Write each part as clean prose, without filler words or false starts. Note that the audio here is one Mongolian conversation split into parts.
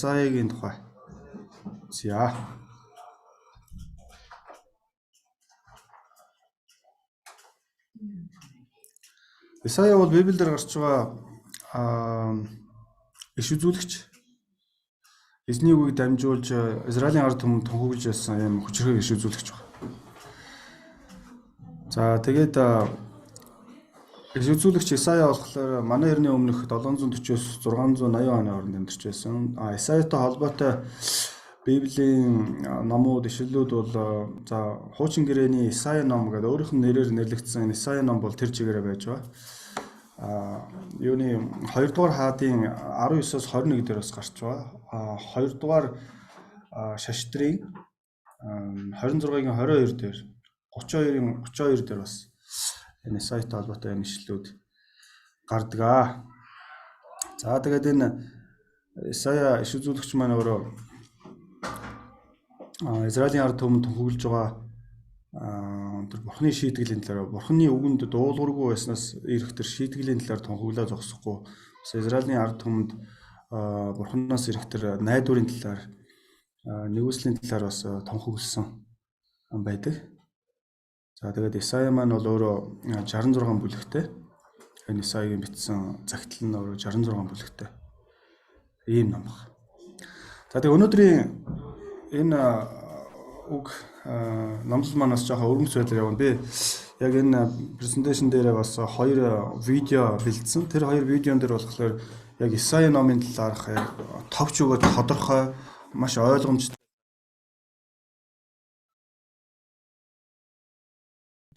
Исаягийн тухай. За. Исая бол Библиэлд гарч байгаа иш үзүүлэгч. Эзний үгийг дамжуулж Израилийн ард түмэнд тунхаглаж байсан юм хүчирхэг иш үзүүлэгч байна. За тэгээд иш үзүүлэгч Исая болохоор манай эртний өмнөх 740-оос 680 оны хооронд амьдарч байсан. Исаятай холбоотой Библийн номууд, ишлэлүүд бол за хуучин гэрээний Исая ном гэдэг өөрийнх нь нэрээр нэрлэгдсэн энэ Исая ном бол тэр чигээрээ байж байгаа. Юуны 2 дугаар хаадын 19-оос 21 дээр бас гарч байгаа. 2 дугаар шаштрын 26-гийн 22 дээр 32-ын 32 дээр бас энэ Исаятай холбоотой энэ ишлэлүүд гардаг аа. За тэгээд энэ Исая иш үзүүлэгч маань өөрөө Израилийн ард түмэнд тунхаглаж байгаа тэр бурхны шийтгэлийн талаар, бурхны үгэнд дуулуургүй байснаас ирэх тэр шийтгэлийн талаар тунхаглаа зогсохгүй. Бас Израилийн ард түмэнд бурхнаас ирэх тэр найдварын талаар, нэгүслийн талаар бас тунхагласан байдаг. За тэгээд Исая маань бол өөрөө 66 бүлэгтэй. Энэ Исаягийн бичсэн загтал нь өөрөө 66 бүлэгтэй. Ийм ном баг. За тэгээд өнөөдрийн энэ үг номлол маань бас жоохон өргөмс байдлаар явна. Би яг энэ презентацийн дээр бас хоёр видео бэлдсэн. Тэр хоёр видеон дээр болохоор яг Исая номын талаарх товч өгөөд тодорхой маш ойлгомжтой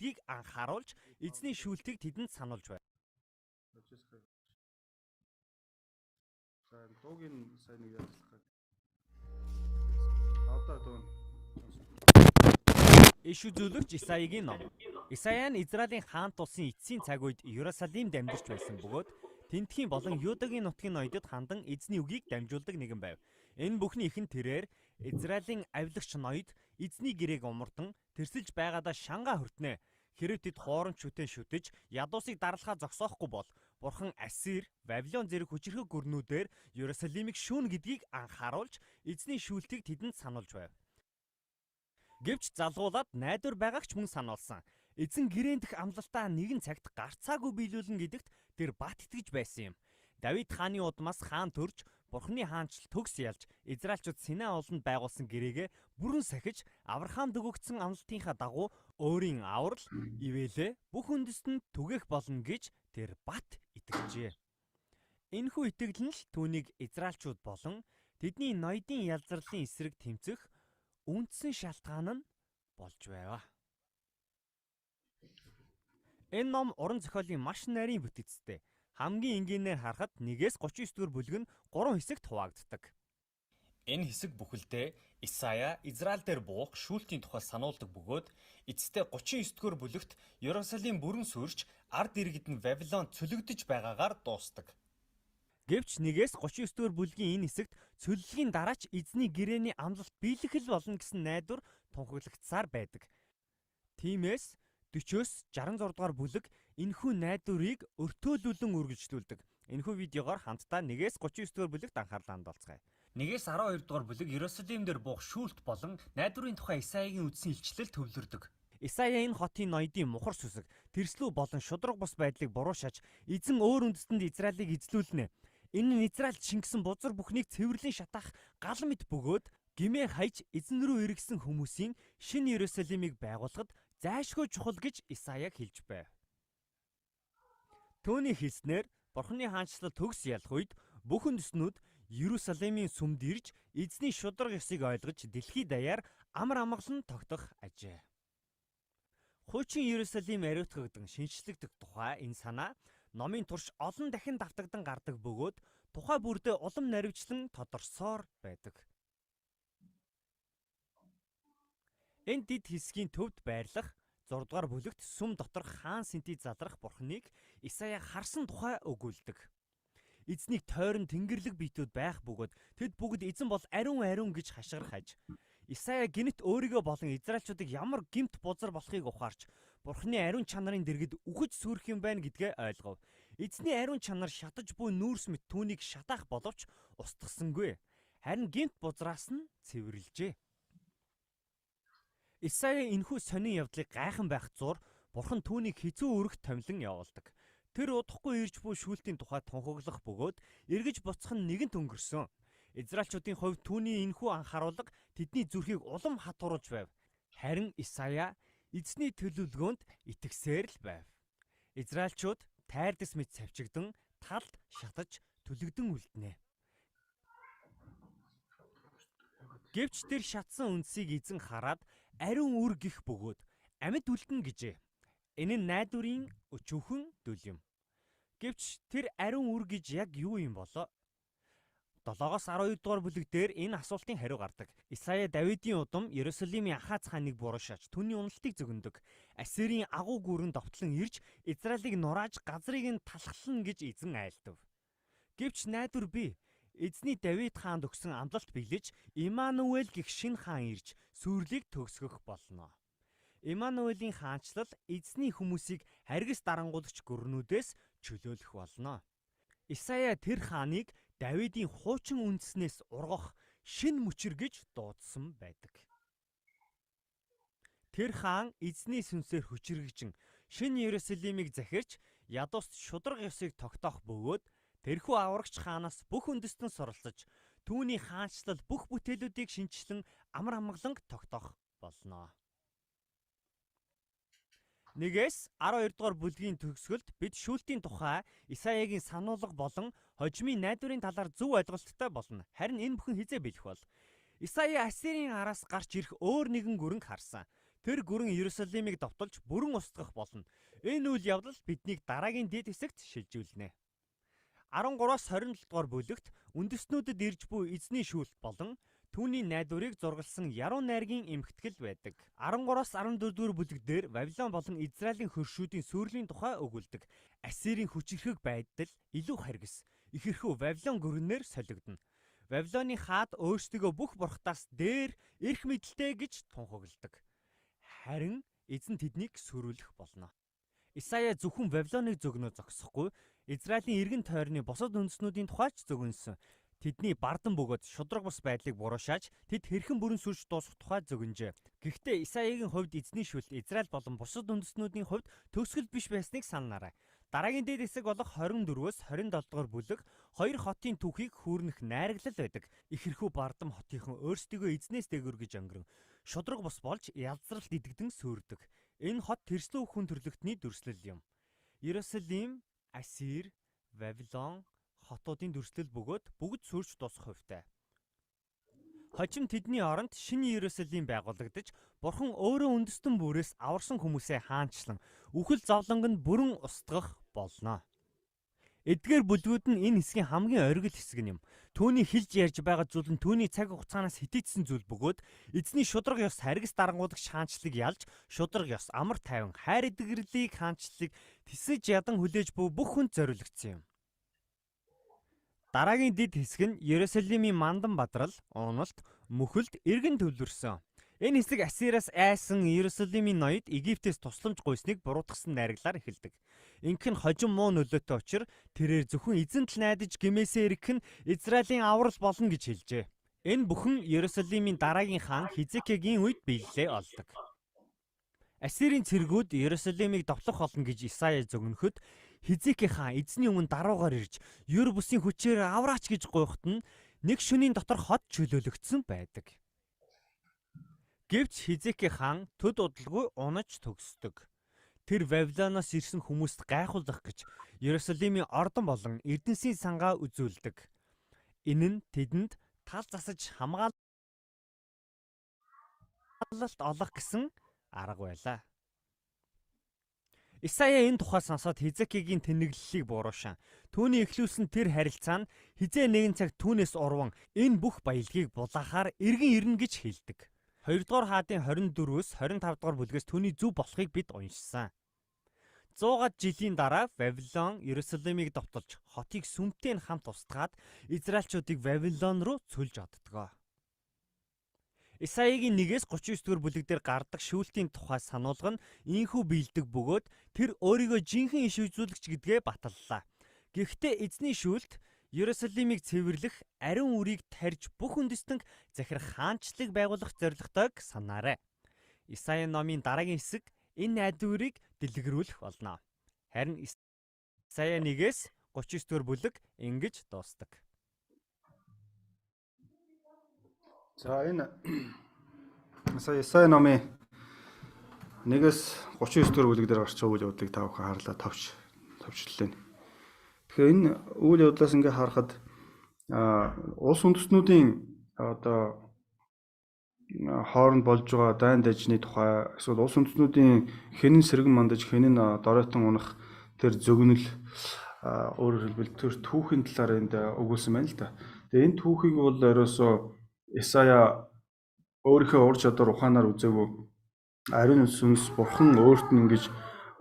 гэдгийг анхааруулж эзний шүүлтийг тэдэнд сануулж байв. За дуугийн сайн нэг ялцлах гээд. Одоо дуу. Иш үзүүлэгч Исаягийн ном. Исая нь Израилийн хаант улсын эцсийн цаг үед Иерусалимд амьдарч байсан бөгөөд Тэнтхийн болон Юдагийн нутгийн ноёдод хандан эзний үгийг дамжуулдаг нэгэн байв. Энэ бүхний ихэн тэрээр Израилийн авилагч ноёд эзний гэрээг умардан тэрсэлж байгаадаа шангаа хүртнэ. Хэрв тэд хуурамч шүтэн шүтэж ядуусыг дарлахаа зогсоохгүй бол Бурхан Ассир, Вавилон зэрэг хүчирхэг гүрнүүдээр Иерусалимыг шүүнэ гэдгийг анхааруулж эзний шүүлтийг тэдэнд сануулж байв. Гэвч залгуулад найдвар байгаагч мөн сануулсан. Эзэн гэрээн дэх амлалтаа нэгэн цагт гарцаагүй биелүүлнэ гэдэгт тэр бат итгэж байсан юм. Давид хааны удмаас хаан төрж Бурхны хаанчлал төгс ялж Израильчууд Синай ууланд байгуулсан гэрээгээ бүрэн сахиж Авраамд өгөгдсөн амлалтынхаа дагуу өөрийн аврал, ивэлээ бүх үндэстэнд түгээх болно гэж тэр бат итгэжээ. Энэхүү итгэл нь л түүнийг Израильчууд болон тэдний ноёдын ялзарлын эсрэг тэмцэх үндсэн шалтгаан нь болж байв. Энэ ном уран зохиолын маш нарийн бүтэцтэй. Хамгийн энгийнээр харахад 1-ээс 39 дугаар бүлэг нь 3 хэсэгт хуваагддаг. Энэ хэсэг бүхэлдээ Исая Израиль дээр буух шүүлтийн тухай сануулдаг бөгөөд эцэстээ 39 дугаар бүлэгт Иерусалим бүрэн сүрч ард иргэд нь Вавилонд цөлөгдөж байгаагаар дуустдаг. Гэвч 1-ээс 39 дугаар бүлгийн энэ хэсэгт цөллөгийн дараач эзний гэрээний амлалт биелэх л болно гэсэн найдвар тунхаглагдсаар байдаг. Тиймээс 40-оос 66 дугаар бүлэг энэхүү найдварыг өртөөлүүлэн үргэлжлүүлдэг. Энэхүү видеогоор хамтдаа 1-ээс 39 дугаар бүлэгт анхаарлаа хандуулцгаая. 1-ээс 12 дугаар бүлэг Иерусалим дээр буух шүүлт болон найдварын тухай Исаягийн үзсэн илчлэл төвлөрдөг. Исая энэ хотын ноёдын мухар сүсэг, тэрслүү болон шудраг бус байдлыг буруу шаж, эзэн өөр үндэстэнд Израилийг эзлүүлнэ. Энэ нь Израильд шингэсэн бузар бүхнийг цэвэрлэн шатаах гал мэт бөгөөд гимээ хайж эзэн рүү эргэсэн хүмүүсийн шинэ Иерусалимыг байгуулахад зайлшгүй чухал гэж Исаяг хэлж байв. Түүний хэлснээр Бурхны хаанчлал төгс ялах үед бүх үндэстнүүд Иерусалимийн сүмд ирж эзний шударга ёсыг ойлгож дэлхий даяар амар амгалан тогтох ажээ. Хуучин Иерусалим ариутгагдан шинэчлэгдэх тухай энэ санаа номын турш олон дахин давтагдан гардаг бөгөөд тухай бүрдээ улам наривчлан тодорсоор байдаг. Энэ дэд хэсгийн төвд байрлах 6 дугаар бүлэгт сүм доторх хаан сэнти залрах бурхныг Исая харсан тухай өгүүлдэг. Эзнийг тойрон тэнгэрлэг биетүүд байх бөгөөд тэд бүгд эзэн бол ариун ариун гэж хашгирах аж. Исая гинэт өөрийгөө болон израильчуудыг ямар гэмт бузар болохыг ухаарч бурхны ариун чанарын дэргэд үхэж сүрэх юм байна гэдгээ ойлгов. Эзний ариун чанар шатаж буй нүүрс мэт түүнийг шатаах боловч устгасангүй. Харин гэмт бузраас нь цэвэрлжээ. Исая энэхүү сонин явдлыг гайхан байх зуур Бурхан түүнийг хэцүү үүрэгт томилон явуулдаг. Тэр удахгүй ирж буй шүүлтийн тухай тунхаглах бөгөөд эргэж буцах нь нэгэнт өнгөрсөн. Израильчуудын хувьд түүний энэхүү анхааруулга тэдний зүрхийг улам хатууруулж байв. Харин Исая эзний төлөвлөгөөнд итгэсээр л байв. Израильчууд тайрдас мэт савчигдан талд шатаж түлэгдэн үлдэнэ. Гэвч тэр шатсан үндсийг эзэн хараад ариун үр гих бөгөөд амьд үлдэнэ гэжээ. Энэ нь найдварын өчүүхэн дүл юм. Гэвч тэр ариун үр гэж яг юу юм болоо? 7-оос 12 дугаар бүлэг дээр энэ асуултын хариу гардаг. Исая Давидын удам Иерусалимийн Ахааз хааныг буруушааж түүний уналтыг зөгнөдөг. Ассирийн агуу гүрэн довтлон ирж Израилийг нурааж газрыг нь талхлана гэж эзэн айлдав. Гэвч найдвар бий. Эзний Давид хаанд өгсөн амлалт биелэж Иммануэль гэх шинэ хаан ирж сүрлийг төгсгөх болно. Иммануэлийн хаанчлал эзний хүмүүсийг харгас дарангуулагч гүрнүүдээс чөлөөлөх болно. Исая тэр хааныг Давидын хуучин үндэснээс ургах шинэ мөчөр гэж дуудсан байдаг. Тэр хаан эзний сүнсээр хүчирхэгжин шинэ Иерусалимыг захирч ядууст шударга ёсыг тогтоох бөгөөд тэрхүү аврагч хаанаас бүх үндэстэн суралцаж түүний хаанчлал бүх бүтээлүүдийг шинэчлэн амар амгаланг тогтоох болно. 1-ээс 12 дугаар бүлгийн төгсгөлд бид шүүлтийн тухай Исаягийн сануулга болон хожимын найдварын талаар зөв ойлголттой болно. Харин энэ бүхэн хэзээ биелэх бол? Исая Ассирийн араас гарч ирэх өөр нэгэн гүрэнг харсан. Тэр гүрэн Иерусалимыг довтолж бүрэн устгах болно. Энэ үйл явдал биднийг дараагийн дэд хэсэгт шилжүүлнэ. 13-аас 27 дугаар бүлэгт үндэстнүүдэд ирж буй эзний шүүлт болон түүний найдварыг зургалсан яруу найргийн эмхтгэл байдаг. 13-аас 14 дугаар бүлэг дээр Вавилон болон Израилийн хөршүүдийн сүрлийн тухай өгүүлдэг. Ассирийн хүчирхэг байдал илүү харгас. Ихэрхүү Вавилон гүрнээр солигдоно. Вавилоны хаад өөрсдийгөө бүх бурхтаас дээр эрх мэдэлтэй гэж тунхагладаг. Харин эзэн тэднийг сөрүүлэх болно. Исая зөвхөн Вавилоныг зөгнөө зогсохгүй, Израилийн эргэн тойрны бусад үндэстнүүдийн тухай ч зөгнөсөн. Тэдний бардан бөгөөд шударга бус байдлыг буруушааж тэд хэрхэн бүрэн сүрч дуусах тухай зөгнөжээ. Гэхдээ Исаягийн хувьд эзний шүлт Израиль болон бусад үндэстнүүдийн хувьд төгсгөл биш байсныг санаарай. Дараагийн дээд хэсэг болох 24-өөс 27 дугаар бүлэг хоёр хотын түүхийг хүүрнэх найраглал байдаг. Ихэрхүү бардам хотынхон өөрсдийгөө эзнээс дээгүүр гэж өнгөрөн шударга бус болж ялзралт идэгдэн сүрдэг. Энэ хот тэрслүү хүн төрлөختний дүрслэл юм. Иерусалим, Ассир, Вавилон хотуудын дүрслэл бөгөөд бүгд сүрч дуусах хувьтай. Хожим тэдний оронд шинэ Иерусалим байгуулагдаж, Бурхан өөрөө үндэстэн бүрээс аварсан хүмүүсээ хаанчлан үхэл зовлонг нь бүрэн устгах болно. Эдгээр бүлгүүд нь энэ хэсгийн хамгийн оргил хэсэг нь юм. Түүний хэлж ярьж байгаа зүйл нь түүний цаг хугацаанаас хитийдсэн зүйл бөгөөд эзний шударга ёс харгас дарангуулагч хаанчлалыг ялж шударга ёс амар тайван хайр эдгэрлийг хаанчлалыг тэсэж ядан хүлээж буй бүх хүнд зориулагдсан юм. Дараагийн дэд хэсэг нь Иерусалимийн мандан бадрал, уналт, мөхөлд эргэн төвлөрсөн. Энэ хэсэг Ассириас айсан Иерусалимийн ноёд Египтээс тусламж гуйсныг буруутгасан найргалаар эхэлдэг. Ингэх нь хожим муу нөлөөтэй учир тэрээр зөвхөн эзэнт л найдаж гэмээсээ эргэх нь Израилийн аврал болно гэж хэлжээ. Энэ бүхэн Иерусалимийн дараагийн хаан Хизекиагийн үед биелэлээ олдог. Ассирийн цэргүүд Иерусалимыг довтлох болно гэж Исая зөгнөхөд Хизеки хаан эзний өмнө даруугаар ирж ер бусын хүчээр авраач гэж гуйхад нь нэг шөнийн дотор хот чөлөөлөгдсөн байдаг. Гэвч Хизеки хаан төд удалгүй унаж төгсдөг. Тэр Вавилоноос ирсэн хүмүүст гайхуулах гэж Иерусалимийн ордон болон эрдэнсийн сангаа үзүүлдэг. Энэ нь тэдэнд тал засаж хамгаалалт олох гэсэн арга байлаа. Исая энэ тухай сонсоод Хизекигийн тэнэглэлийг буруушаан. Түүний эхлүүлсэн тэр харилцаа нь хизээ нэгэн цаг түүнээс урван энэ бүх баялагийг булаахаар эргэн ирнэ гэж хэлдэг. 2 дугаар хаадын 24-өөс 25 дугаар бүлгээс түүний зөв болохыг бид уншсан. 100-аад жилийн дараа Вавилон Иерусалимыг довтолж хотыг сүмтэй нь хамт устгаад Израильчуудыг Вавилон руу цөлж оддгоо. Исаягийн 1-ээс 39 дугаар бүлэг дээр гардаг шүүлтийн тухай сануулга нь ийнхүү биелдэг бөгөөд тэр өөрийгөө жинхэнэ иш үзүүлэгч гэдгээ баталлаа. Гэхдээ эзний шүүлт Иерусалимыг цэвэрлэх, ариун үрийг тарьж бүх үндэстэнг захирах хаанчлыг байгуулах зорилготойг санаарай. Исая номын дараагийн хэсэг энэ найдварыг дэлгэрүүлэх болно. Харин Исая 1-ээс 39 дугаар бүлэг ингэж дуустдаг. За энэ сая Исая номын 1-ээс 39 дугаар бүлэг дээр гарч байгаа үйл явдлыг та бүхэн харлаа товчлээ. Тэгэхээр энэ үйл явдлаас ингээ харахад улс үндэстнүүдийн одоо хооронд болж байгаа дайн дажны тухай эсвэл улс үндэстнүүдийн хэнэн сэргэн мандаж хэнэн доройтон унах тэр зөгнөл, өөрөөр хэлбэл тэр түүхийн талаар энд өгүүлсэн байна л да. Тэгээ энэ түүхийг бол ерөөсөө Исая өөрийнхөө ур чадвар ухаанаар үзээгүй ариун сүнс бурхан өөрт нь ингэж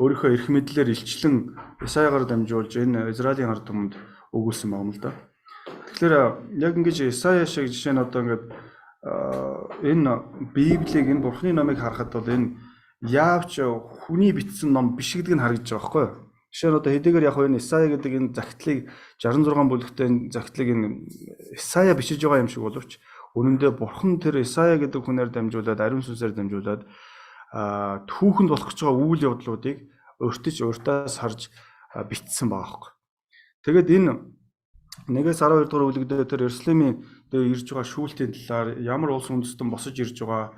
өөрийнхөө эрх мэдлээр илчлэн Исаягаар дамжуулж энэ Израилийн ард түмэнд өгүүлсэн байгаа юм л да. Тэгэхээр яг ингэж Исая шиг жишээ нь одоо ингээд энэ Библийг, энэ бурхны номыг харахад бол энэ яавч хүний бичсэн ном биш гэдэг нь харагдаж байгаа байхгүй юу? Жишээ нь одоо хэдийгээр яг энэ Исая гэдэг энэ загтлыг 66 бүлэгтэй энэ загтлыг энэ Исая бичиж байгаа юм шиг боловч үнэн дээр бурхан тэр Исая гэдэг хүнээр дамжуулаад ариун сүнсээр дамжуулаад түүхэнд болох гэж байгаа үйл явдлуудыг урьдч урьдаас харж бичсэн байгаа байхгүй. Тэгээд энэ 1-ээс 12 дугаар бүлэг дээр тэр Иерусалимийн дээр ирж байгаа шүүлтийн талаар ямар улс үндэстэн босож ирж байгаа,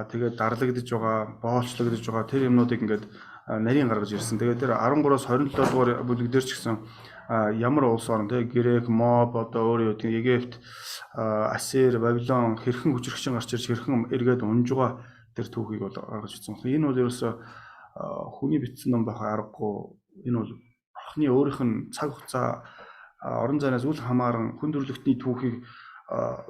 тэгээд дарлагдж байгаа, боолчлогдож байгаа тэр юмнуудыг ингээд нарийн гаргаж ирсэн. Тэгээд тэр 13-аас 27 дугаар бүлэг дээр ч гэсэн ямар улс орн те Грек, Моб, одоо өөр юу гэдэг Египт, Ассир, Вавилон хэрхэн хүчрхчин гарч ирж хэрхэн эргээд унж байгаа тэр түүхийг бол гаргаж ирсэн. Энэ бол ерөөсөө хүний бичсэн ном байх аргагүй. Энэ бол Бурхны өөрийнх нь цаг хугацаа орон зайнаас үл хамааран хүн төрөлхтний түүхийг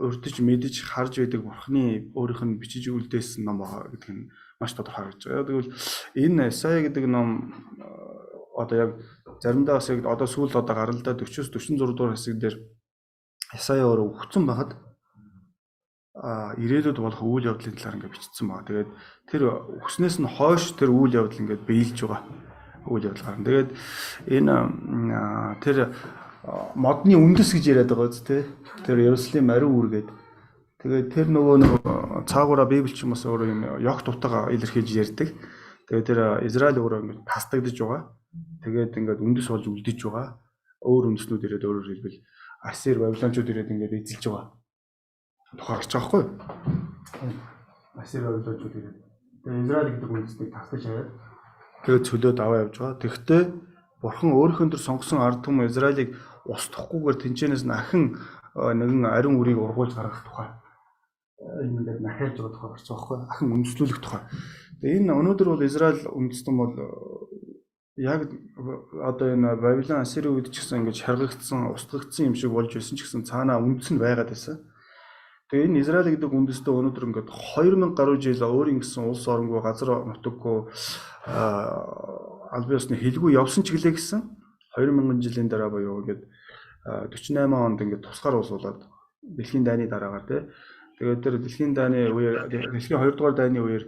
урьдч мэдэж харж байдаг Бурхны өөрийнх нь бичиж үлдээсэн ном байгаа гэдэг нь маш тодорхой харагдаж байгаа. Тэгвэл энэ Исая гэдэг ном одоо яг заримдаа бас яг одоо сүүлд одоо гаралдаа 40-с 46 дугаар хэсэг дээр Исая өөрөө өгцөн байхад ирээдүйд болох үйл явдлын талаар ингээд бичсэн байгаа. Тэгээд тэр өгснээс нь хойш тэр үйл явдал ингээд биелж байгаа үйл явдал гарна. Тэгээд энэ тэр модны үндэс гэж яриад байгаа биз дээ. Тэр Иерусалим ариун үр гээд. Тэгээд тэр нөгөө нэг цаагаараа Библи ч юм бас өөрөө юм ёгт утга илэрхийлж ярьдаг. Тэгээд тэр Израиль өөрөө ингээд тастагдаж байгаа. Тэгээд ингээд үндэс болж үлдэж байгаа. Өөр үндэснүүд ирээд өөрөөр хэлбэл Ассир, Вавилончууд ирээд ингээд эзэлж байгаа. Тухай гарч байгаа байхгүй юу? Ассир, Вавилончууд ирээд. Тэгээд Израиль гэдэг үндэснийг тастаж аваад тэгээд цөлөөд аваа явж байгаа. Тэгэхдээ Бурхан өөрийнхөө төр сонгосон ард түмэн Израилийг устгахгүйгээр тэнцэнээс нь ахин нэгэн ариун үрийг ургуулж гаргах тухай энэ ингээд нахиалж байгаа тухай гарч байгаа байхгүй юу? Ахин үндэслүүлэх тухай. Тэгээ энэ өнөөдөр бол Израиль үндэстэн бол яг одоо энэ Вавилон, Ассирийн үед ч гэсэн ингээд шаргагдсан, устгагдсан юм шиг болж байсан ч гэсэн цаанаа үндэс нь байгаад байсан. Тэгээ энэ Израиль гэдэг үндэстэн өнөөдөр ингээд 2000 гаруй жил өөрийн гэсэн улс оронгүй, газар нутаггүй, аль биесны хэлгүй явсан ч гэлээ гэсэн 2000 жилийн дараа буюу ингээд 48 онд ингээд тусгаар улс болоод дэлхийн дайны дараагаар тий. Тэгээд тэр дэлхийн дайны үеэр, дэлхийн 2 дугаар дайны үеэр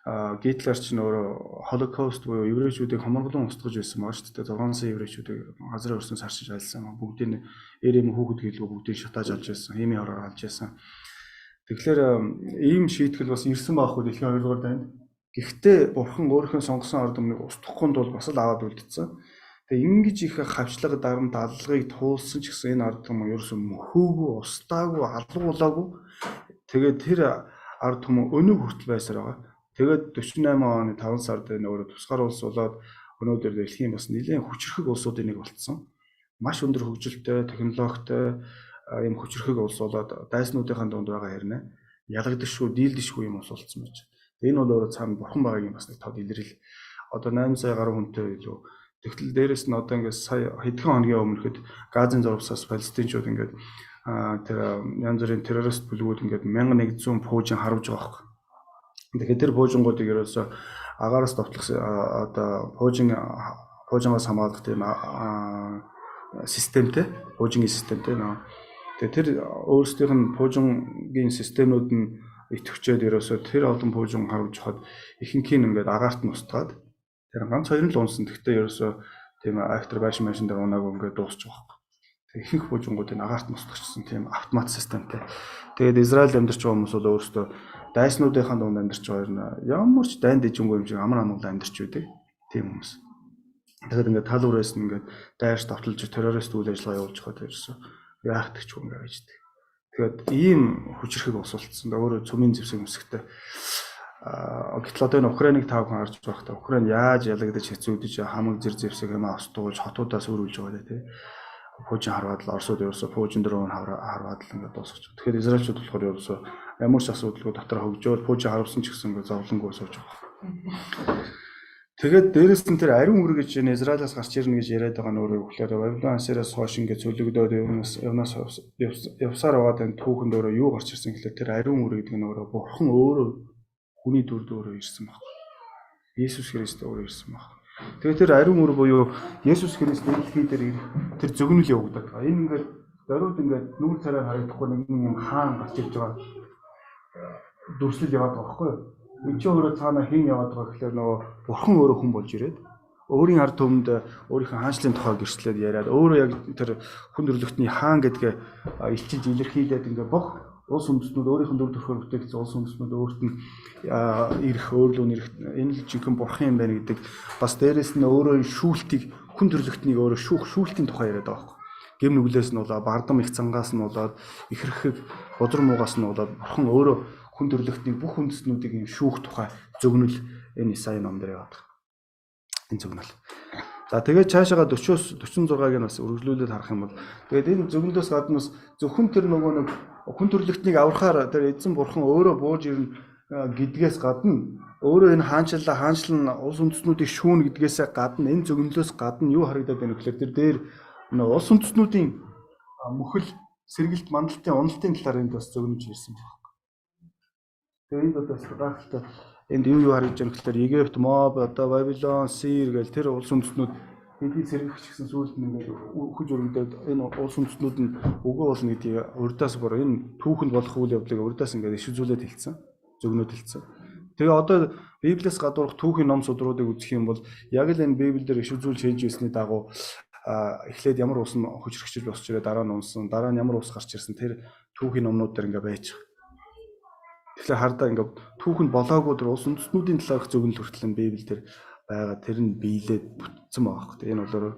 Гитлер ч өөрөө Холокост буюу еврейчүүдийг хоморглон устгаж байсан байгаа шүү дээ. 6 сая еврейчүүдийг газрын өрсөн саршиж альсан. Бүгдийг эрэм хүүхэд гэлгүй бүгдийг шатааж алж байсан. Химийн хороор алж байсан. Тэгэхээр ийм шийтгэл бас ирсэн байх уу дэлхийн 2 дугаар дайнд. Гэхдээ бурхан өөрийнхөө сонгосон ард түмнийг устгахгүй тул бас л аваад үлдсэн. Тэгээ ингэж их хавчлага дарамт аллагыг туулсан ч гэсэн энэ ард түмэн ерөөсөө мөхөөгүй, устаагүй, алгуулаагүй. Тэгээд тэр ард түмэн өнөг хүртэл байсаар байгаа. Тэгээд 48 оны 5 сард энэ өөрөө тусгаар улс болоод өнөөдөр дэлхийн бас нэлээд хүчрхэг улсуудын нэг болцсон. Маш өндөр хөгжилтэй, технологитой ийм хүчрхэг улс болоод дайснуудынхаа дунд байгаа хэрнээ ялагдашгүй, дийлдэшгүй юм улс болцсон байж. Энэ бол өөрөө цаана бурхан байгаагийн бас нэг тод илрэл. Одоо 8 сая гаруй хүнтэй илүү. Тэгтэл дээрэс нь одоо ингээд сая хэдхэн хоногийн өмнөхөд Газын зурвасаас палестинчууд ингээд тэр янз бүрийн террорист бүлгүүд ингээд 1100 пуужин харуулж байгаа байхгүй. Тэгэхээр тэр пуужингуудыг ерөөсөө агаараас довтлох одоо пуужингаас хамгаалах тийм системтэй, пуужингийн системтэй нөө. Тэгээ тэр өөрсдийнх нь пуужингийн системнүүд нь итгэвчээд ерөөсөө тэр олон пуужин харуулж хаад ихэнх нь ингээд агаарт нь устгаад тэр ганц хоёр нь л унсан. Гэхдээ ерөөсөө тийм актер байшин дээр унаагүй ингээд дуусчих واخ. Ихэнх пуужингуудыг агаарт мустгачсан тийм автомат системтэй. Тэгээд Израильд амьдарч байгаа хүмүүс бол өөрсдөө дайснуудынхаа дунд амьдарч байгаа юм ямар ч дайн дэжингүй юм шиг амар амгалан амьдарч байдаг тийм хүмүүс. Тэгээд ингээд тал үрээс нь ингээд дайрч давталж террорист үйл ажиллагаа явуулж байхад ерөөсөө яахтагчгүй ингээд байждаг. Тэгээд ийм хүчирхэг ус болцсон. Өөрөө цөмийн зэвсэг өмсөхтэй. Гэтэл одоо энэ Украиныг та бүхэн харж байхдаа Украин яаж ялагдаж хэцүүдэж хамаг зэр зэвсэг юм австуулж хотуудаас өрүүлж байгаа тий. Пуужин харваад л Оросууд ерөөсөө пуужин дрон харваад л ингээд дуусгаж. Тэгэхээр Израильчууд болохоор ерөөсөө ямар ч асуудалгүй дотор хөгжөөл пуужин харуулсан ч гэсэн ингээд зовлонгүй сууж байгаа. Тэгээд дээрэс нь тэр ариун үр гэж энэ Израилаас гарч ирнэ гэж яриад байгаа нь өөрөө юу гэхээр Вавилон Ассириас хойш ингээд цөлөгдөөд явнаас явсаар байгаа энэ түүхэнд өөрөө юу гарч ирсэн гэхээр тэр ариун үр гэдэг нь өөрөө бурхан өөрөө хүний дүрд өөрөө ирсэн баг. Есүс Христ өөрөө ирсэн баг. Тэгээд тэр ариун үр буюу Есүс Христ дэлхий дээр ирэх тэр зөгнөл явагдаад байгаа. Энэ ингээд дөрүүд ингээд нүүр царай харагдахгүй нэгэн юм хаан гарч ирж байгаа дүрслэл яваад байгаа байхгүй юу? Энд чинь өөрөө цаана хэн яваад байгаа гэхээр нөгөө бурхан өөрөө хүн болж ирээд өөрийн ард түмэнд өөрийнхөө хаанчлалын тухай гэрчлээд яриад өөрөө яг тэр хүн төрлөختний хаан гэдгээ илчилж илэрхийлээд ингээ бох улс үндэстнүүд өөрийнх нь дүр төрхөөр бүтээгдсэн улс үндэстнүүд өөрт нь ирэх өөрлөө нэрэх энэ л жинхэнэ бурхан юм байна гэдэг бас дээрэс нь өөрөө шүүлтийг хүн төрлөختнийг өөрөө шүүх шүүлтийн тухай яриад байгаа байхгүй. Гэм нүглээс нь болоод бардам их цангаас нь болоод ихэрхэг бузар муугаас нь болоод бурхан өөрөө хүн төрлөختнийг бүх үндэстнүүдийг юм шүүх тухай зөгнөл энэ Исаи ном дээр яваад байгаа. Энэ зөгнөл. За тэгээд цаашаага 40-оос 46-ыг нь бас үргэлжлүүлээд харах юм бол тэгээд энэ зөгнөлөөс гадна бас зөвхөн тэр нөгөө нэг хүн төрлөختнийг аврахаар тэр эзэн бурхан өөрөө бууж ирнэ гэдгээс гадна өөрөө энэ хаанчлалаа хаанчлал нь улс үндэстнүүдийг шүүнэ гэдгээсээ гадна энэ зөгнөлөөс гадна юу харагдаад байна гэхээр тэр дээр нөгөө улс үндэстнүүдийн мөхөл сэргэлт мандалтын уналтын талаар энд бас зөгнөж ирсэн байна. Тэгээ энд одоо бас гайхалтай энд юу харагдаж байна гэхээр Египт, Моаб, одоо Вавилон, Сир гэл тэр улс үндэстнүүд хэдий сэргэгч гэсэн сүүлд нь ингээд үхэж өргөдөөд энэ улс үндэстнүүд нь үгүй болно гэдгийг урдаас бүр энэ түүхэнд болох үйл явдлыг урдаас ингээд иш үзүүлээд хэлсэн, зөгнөөд хэлсэн. Тэгээ одоо Библиэс гадуурх түүхийн ном судруудыг үзэх юм бол яг л энэ Библиэлд иш үзүүлж хэлж ирсний дагуу эхлээд ямар ус нь хүчрхэгчж босч ирээ, дараа нь унсан, дараа нь ямар ус гарч ирсэн тэр түүхийн номнууд дээр ингээд байж байгаа. Тэгэхээр хардаа ингээд түүхэнд болоогүй тэр улс үндэстнүүдийн талаарх зөгнөл хүртэл нь Библиэлд байгаа тэр нь биелээд бүтцэн байгаа хэрэг. Энэ бол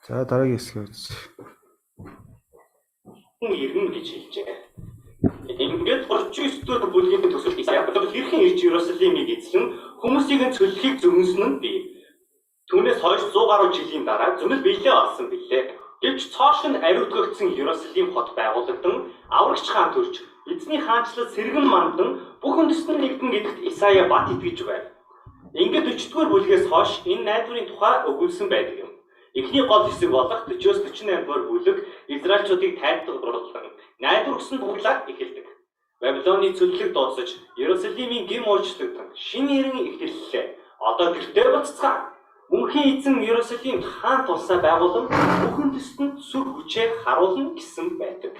за дараагийн хэсгээ үзье. Хүн ирнэ гэж хэлжээ. Ингээд 39 дугаар бүлгийн төсөл Исая хэрхэн ирж Иерусалимыг эзлэн хүмүүсийг нь цөллөхийг зөгнсөн нь бий. Түүнээс хойш 100 гаруй жилийн дараа зөвнөл биелээ олсон билээ. Гэвч цоош нь ариутгагдсан Иерусалим хот байгуулагдан аврагч хаан төрж эзний хаанчлал сэргэн мандан бүх үндэстэн нэгдэн гэдэгт Исая бат итгэж байв. Ингээд 40 дугаар бүлгээс хойш энэ найдварын тухай өгүүлсэн байдаг юм. Эхний гол хэсэг болох 40-оос 48 дугаар бүлэг Израильчуудыг тайлбарлан найдвар өгсөн туглаад эхэлдэг. Вавилоны цөллөг дуусаж Иерусалимийн гэм уучлагдсан шинэ эрен эхэллээ. Одоо гэртээ буцацгаа. Мөнхийн эзэн Иерусалимд хаан тулсаа байгуулан бүхэн төсдөнд сүр хүчээр харуулна гэсэн байдаг.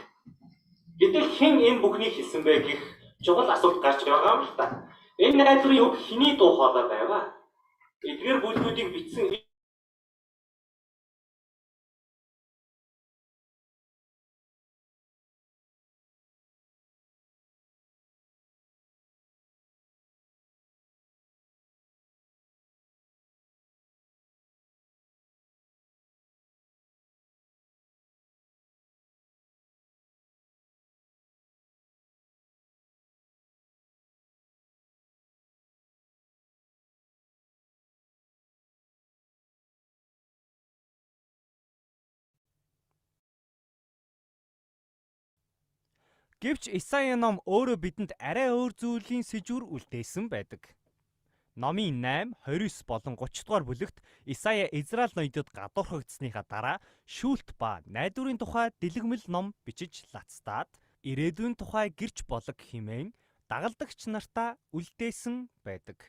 Гэтэл хэн энэ бүхнийг хэлсэн бэ гэх чухал асуулт гарч байгаа юм л та. Энэ найдварын үг хэний дуу хоолой байваа? Эдгээр бүлгүүдийг бичсэн Гэвч Исаи ном өөрөө бидэнд арай өөр зүйлийн сэжүүр үлдээсэн байдаг. Номын 8, 29 болон 30 дугаар бүлэгт Исая Израиль ноёдод гадуурхагдсаныхаа дараа шүүлт ба найдварын тухай дэлгэмэл ном бичиж лацтаад ирээдүйн тухай гэрч болог хэмээн дагалдагч нартаа үлдээсэн байдаг.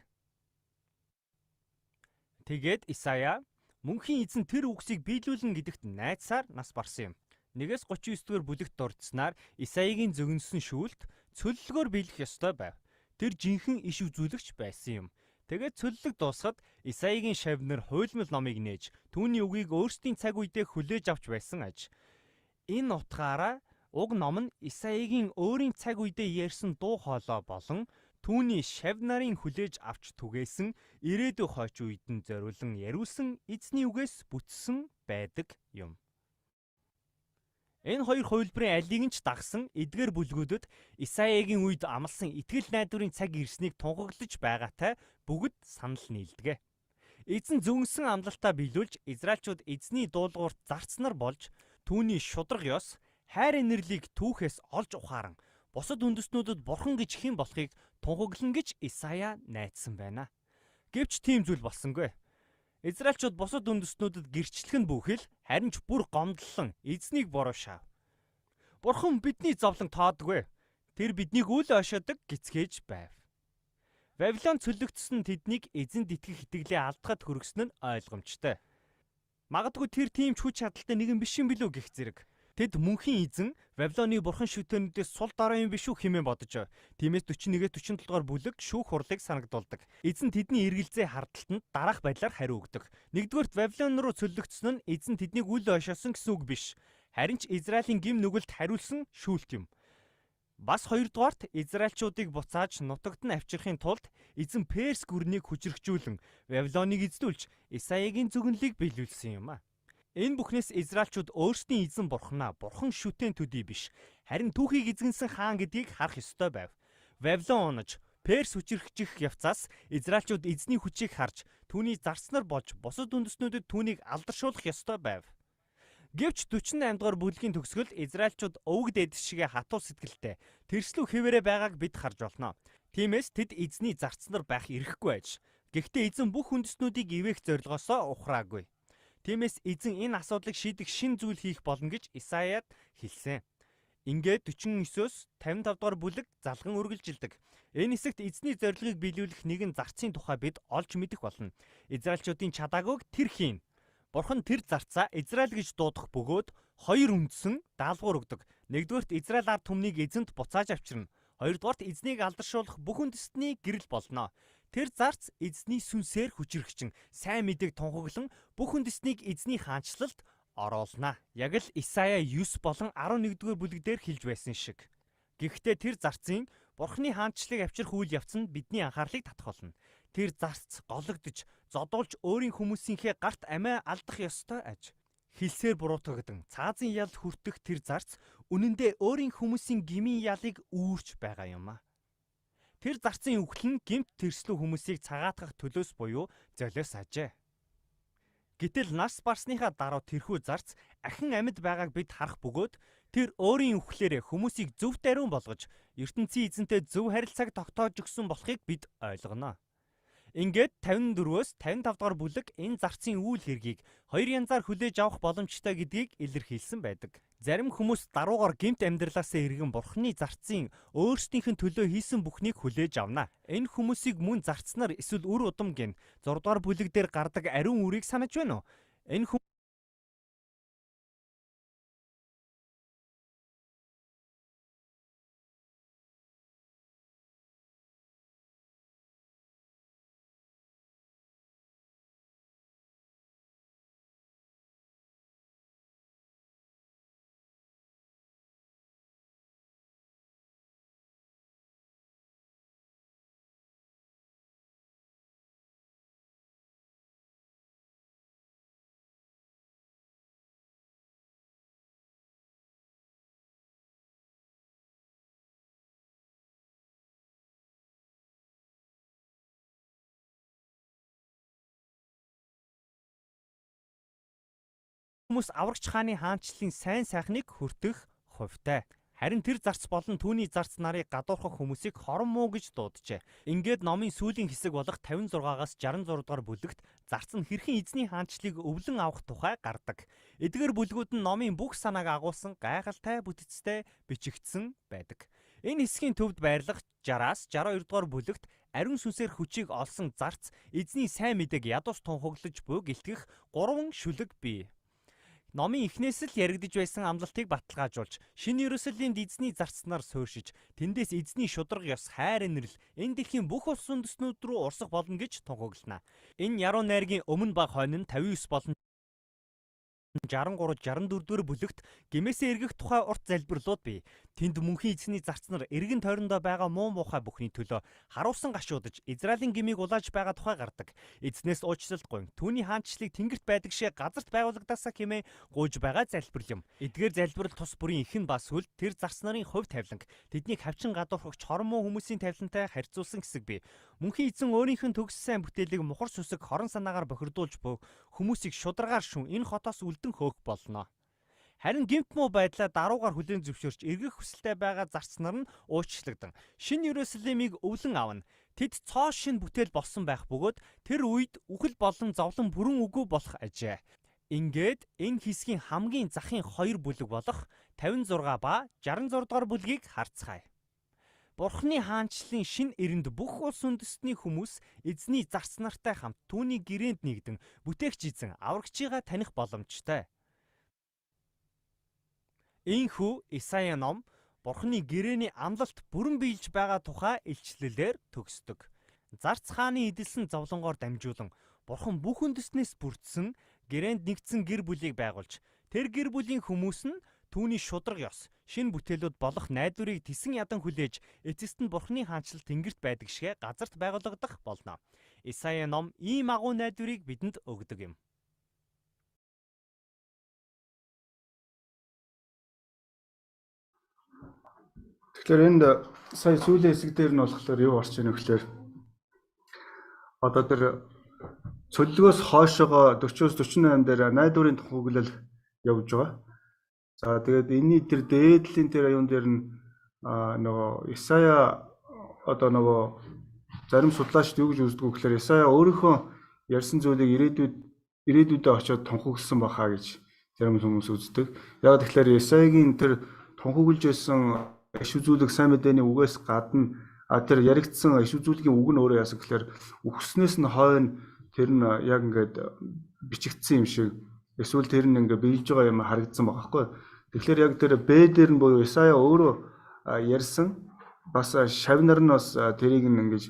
Тэгээд Исая мөнхийн эзэн тэр үгсийг биелүүлнэ гэдэгт найдсаар нас барсан юм. 1-ээс 39 дугаар бүлэгт дурдсанаар Исаигийн зөгнөсөн шүүлт цөллөгөөр биелэх ёстой байв. Тэр жинхэнэ иш үзүүлэгч байсан юм. Тэгээд цөллөг дуусахад Исаигийн шавнар хуйлмал номыг нээж түүний үгийг өөрсдийн цаг үедээ хүлээж авч байсан аж. Энэ утгаараа уг ном нь Исаигийн өөрийн цаг үедээ ярьсан дуу хоолой болон түүний шав нарын хүлээж авч түгээсэн ирээдүй хойч үед нь зориулан яриулсан эзний үгээс бүтсэн байдаг юм. Энэ хоёр хувилбарын алийг нь ч дагсан эдгээр бүлгүүдэд Исаягийн үед амласан итгэл найдварын цаг ирснийг тунхаглаж байгаатай бүгд санал нийлдэг. Эзэн зөнгөсөн амлалтаа биелүүлж Израильчууд эзний дуулуурт зарцнаар болж түүний шударга ёс хайр инэрлийг түүхээс олж ухааран бусад үндэстнүүдэд бурхан гэж хэн болохыг тунхаглана гэж Исая найдсан байна. Гэвч тийм зүйл болсонгүй. Израильчууд бусад үндэстнүүдэд гэрчлэх нь бүхэл харин ч бүр гомдлон эзнийг буруу шаав. Бурхан бидний зовлон тоодгүй. Тэр биднийг үл ошоодог гисгээж байв. Вавилон цөллөгдсөн тэднийг эзэнд итгэх итгэлээ алдахад хүргэсэн нь ойлгомжтой. Магадгүй тэр тийм ч хүч чадалтай нэгэн биш юм билүү гэх зэрэг. Тэд мөнхийн эзэн Вавилоны бурхан шүтэнүүдээс сул дорой юм биш үү хэмээн бодож. Тиймээс 41-ээс 47 дугаар бүлэг шүүх хурлыг санагдуулдаг. Эзэн тэдний эргэлзээ хардталтанд дараах байдлаар хариу өгдөг. Нэгдүгээрт Вавилон руу цөллөгдсөн нь эзэн тэднийг үл ойшоосон гэсэн үг биш. Харин ч Израилийн гим нүгэлд хариулсан шүүлт юм. Бас хоёрдугаарт Израильчуудыг буцааж нутагт нь авчрахын тулд эзэн Перс гүрнийг хүчрхжүүлэн Вавилоныг эзлүүлж Исаягийн зүгэнлийг биелүүлсэн юм а. Энэ бүхнээс Израильчууд өөрсдийн эзэн бурхнаа бурхан шүтэн төдий биш харин түүхийг эзэгнсэн хаан гэдгийг харах ёстой байв. Вавилон унаж Перс хүчирхжих явцаас Израильчууд эзний хүчийг харж түүний зарцнаар болж бусад үндэстнүүдэд түүнийг алдаршуулах ёстой байв. Гэвч 48 дугаар бүлгийн төгсгөл Израильчууд өвөг дээдэс шигээ хатуу сэтгэлтэй тэрслүү хэвээрээ байгааг бид харж болно. Тиймээс тэд эзний зарцнаар байх эрхгүй байж. Гэхдээ эзэн бүх үндэстнүүдийг ивээх зорилгоосоо ухраагүй. Тиймээс эзэн энэ асуудлыг шийдэх шин зүйл хийх болно гэж Исаяад хэлсэн. Ингээд 49-өөс 55 дугаар бүлэг залган үргэлжилдэг. Энэ хэсэгт эзний зорилгыг биелүүлэх нэгэн зарцын тухай бид олж мэдэх болно. Израильчуудын чадаагүйг тэр хийн. Бурхан тэр зарцаа Израиль гэж дуудах бөгөөд хоёр үндсэн даалгавар өгдөг. Нэгдүгээрт Израиль ард түмнийг эзэнт буцааж авчирна. Хоёрдугаарт эзнийг алдаршуулах бүх үндэстний гэрэл болно. Тэр зарц эзний сүнсээр хүчирхчин сайн мэдээг тунхаглан бүх үндэстнийг эзний хаанчлалд оруулна. Яг л Исая 9 болон 11-р бүлэг дээр хэлж байсан шиг. Гэхдээ тэр зарцын Бурхны хаанчлалыг авчрах үйл явц нь бидний анхаарлыг татах болно. Тэр зарц гологдож, зодуулж өөрийн хүмүүсийнхээ гарт амиа алдах ёстой аж. Хилсээр буруутгагдан цаазын ял хүртэх тэр зарц үнэндээ өөрийн хүмүүсийн гмийн ялыг үүрч байгаа юм а. Тэр зарцын үхэл нь гэмт тэрслүү хүмүүсийг цагаатгах төлөөс буюу золиос ажээ. Гэтэл нас барсныхаа дараа тэрхүү зарц ахин амьд байгааг бид харах бөгөөд тэр өөрийн үхлээрээ хүмүүсийг зөв даруй болгож ертөнцийн эзэнтэй зөв харилцааг тогтоож өгсөн болохыг бид ойлгоно. Ингээд 54-өөс 55 дугаар бүлэг энэ зарцын үйл хэргийг хоёр янзаар хүлээж авах боломжтой гэдгийг илэрхийлсэн байдаг. Зарим хүмүүс даруугаар гэмт амьдралаасаа эргэн бурхны зарцын өөрсдийнх нь төлөө хийсэн бүхнийг хүлээж авна. Энэ хүмүүсийг мөн зарцнаар эсвэл үр удам гин 6 дугаар бүлэг дээр гардаг ариун үрийг санаж байна уу? Энэ хүмүүс аврагч хааны хаанчлалын сайн сайхныг хүртэх хувьтай. Харин тэр зарц болон түүний зарц нарыг гадуурхах хүмүүсийг хорон муу гэж дууджээ. Ингээд номын сүүлийн хэсэг болох 56-аас 66 дугаар бүлэгт зарц нь хэрхэн эзний хаанчлалыг өвлөн авах тухай гардаг. Эдгээр бүлгүүд нь номын бүх санааг агуулсан гайхалтай бүтцтэй бичигдсэн байдаг. Энэ хэсгийн төвд байрлах 60-аас 62 дугаар бүлэгт ариун сүнсээр хүчийг олсон зарц эзний сайн мэдээг ядуус тунхаглаж буй гэлтгэх гурван шүлэг бий. Номын эхнээс л яригдж байсан амлалтыг баталгаажуулж, Шинэ Иерусалимд эзний зарцнаар суурьшиж, тэндээс эзний шударга ёс хайр инрэл энэ дэлхийн бүх улс үндэстнүүд рүү урсах болно гэж тунхаглана. Энэ яруу найргийн өмнө ба хойно нь 59 болон 63 64 дугаар бүлэгт гэмээсээ эргэх тухай урт залбирлууд бий. Тэнд мөнхийн эзний зарцнаар эргэн тойрондоо байгаа муу муухай бүхний төлөө харуусан гашуудаж Израилийн гмийг улааж байгаа тухай гардаг. Эзнээс уучлалт гуйн түүний хаанчлалыг тэнгэрт байдаг шиг газарт байгуулагдаасаа хэмээн гуйж байгаа залбирал юм. Эдгээр залбирал тус бүрийн ихэн ба сүлд тэр зарц нарын хувь тавиланг тэднийг хавчин гадуурхагч хормоо хүмүүсийн тавилантай харьцуулсан хэсэг бий. Мөнхийн эзэн өөрийнх нь төгс сайн бүтээлийг мухар сүсэг хорон санаагаар бохирдуулж буй хүмүүсийг шударгаар шүн энэ хотоос үлдэн хөөх болно. Харин гэмт муу байдлаа даруугаар хүлээн зөвшөөрч эргэх хүсэлтэй байгаа зарц нар нь уучлагдсан. Шинэ Иерусалимыг өвлөн авна. Тэд цоо шин бүтээл болсон байх бөгөөд тэр үед үхэл болон зовлон бүрэн үгүй болох ажээ. Ингээд энэ хэсгийн хамгийн захын хоёр бүлэг болох 56 ба 66 дугаар бүлгийг харцгаая. Бурхны хаанчлалын шин эрэнд бүх улс үндэстний хүмүүс эзний зарц нартай хамт түүний гэрээнд нэгдэн бүтээгч эзэн аврагчийгаа таних боломжтой. Ийхүү Исая ном Бурхны гэрээний амлалт бүрэн биелж байгаа тухай илчлэлээр төгсдөг. Зарц хааны эдэлсэн зовлонгоор дамжуулан Бурхан бүх үндэстнээс бүрдсэн гэрээнд нэгдсэн гэр бүлийг байгуулж тэр гэр бүлийн хүмүүс нь түүний шударга ёс шинэ бүтээлүүд болох найдварыг тесэн ядан хүлээж эцэст нь Бурхны хаанчлал тэнгэрт байдаг шигэ газарт байгуулагдах болно. Исая ном ийм агуу найдварыг бидэнд өгдөг юм. Тэгэхээр энд сая сүүлийн хэсэг дээр нь болохоор юу орж ийн гэхээр одоо тэр цөллөгөөс хойшоогоо 40-48 дээр найдварын тунхаглал явж байгаа. За тэгээд энэний тэр дээдлийн тэр юун дээр нь нөгөө Исая одоо нөгөө зарим судлаачид юу гэж үздэг вэ гэхээр Исая өөрийнхөө ярьсан зүйлийг ирээдүйдээ очиод тунхагласан баха гэж зарим хүмүүс үздэг. Яг тэгэхээр Исаягийн тэр тунхаглаж байсан иш үзүүлэх сайн мэдээний үгээс гадна тэр яригдсан иш үзүүлгийн үг нь өөрөө яасан гэхээр үхснээс нь хойно тэр нь яг ингээд бичигдсэн юм шиг эсвэл тэр нь ингээд биелж байгаа юм харагдсан байгаа байхгүй. Тэгэхээр яг тэр Б дээр нь буюу Исая өөрөө ярьсан бас шавнар нь бас тэрийг нь ингэж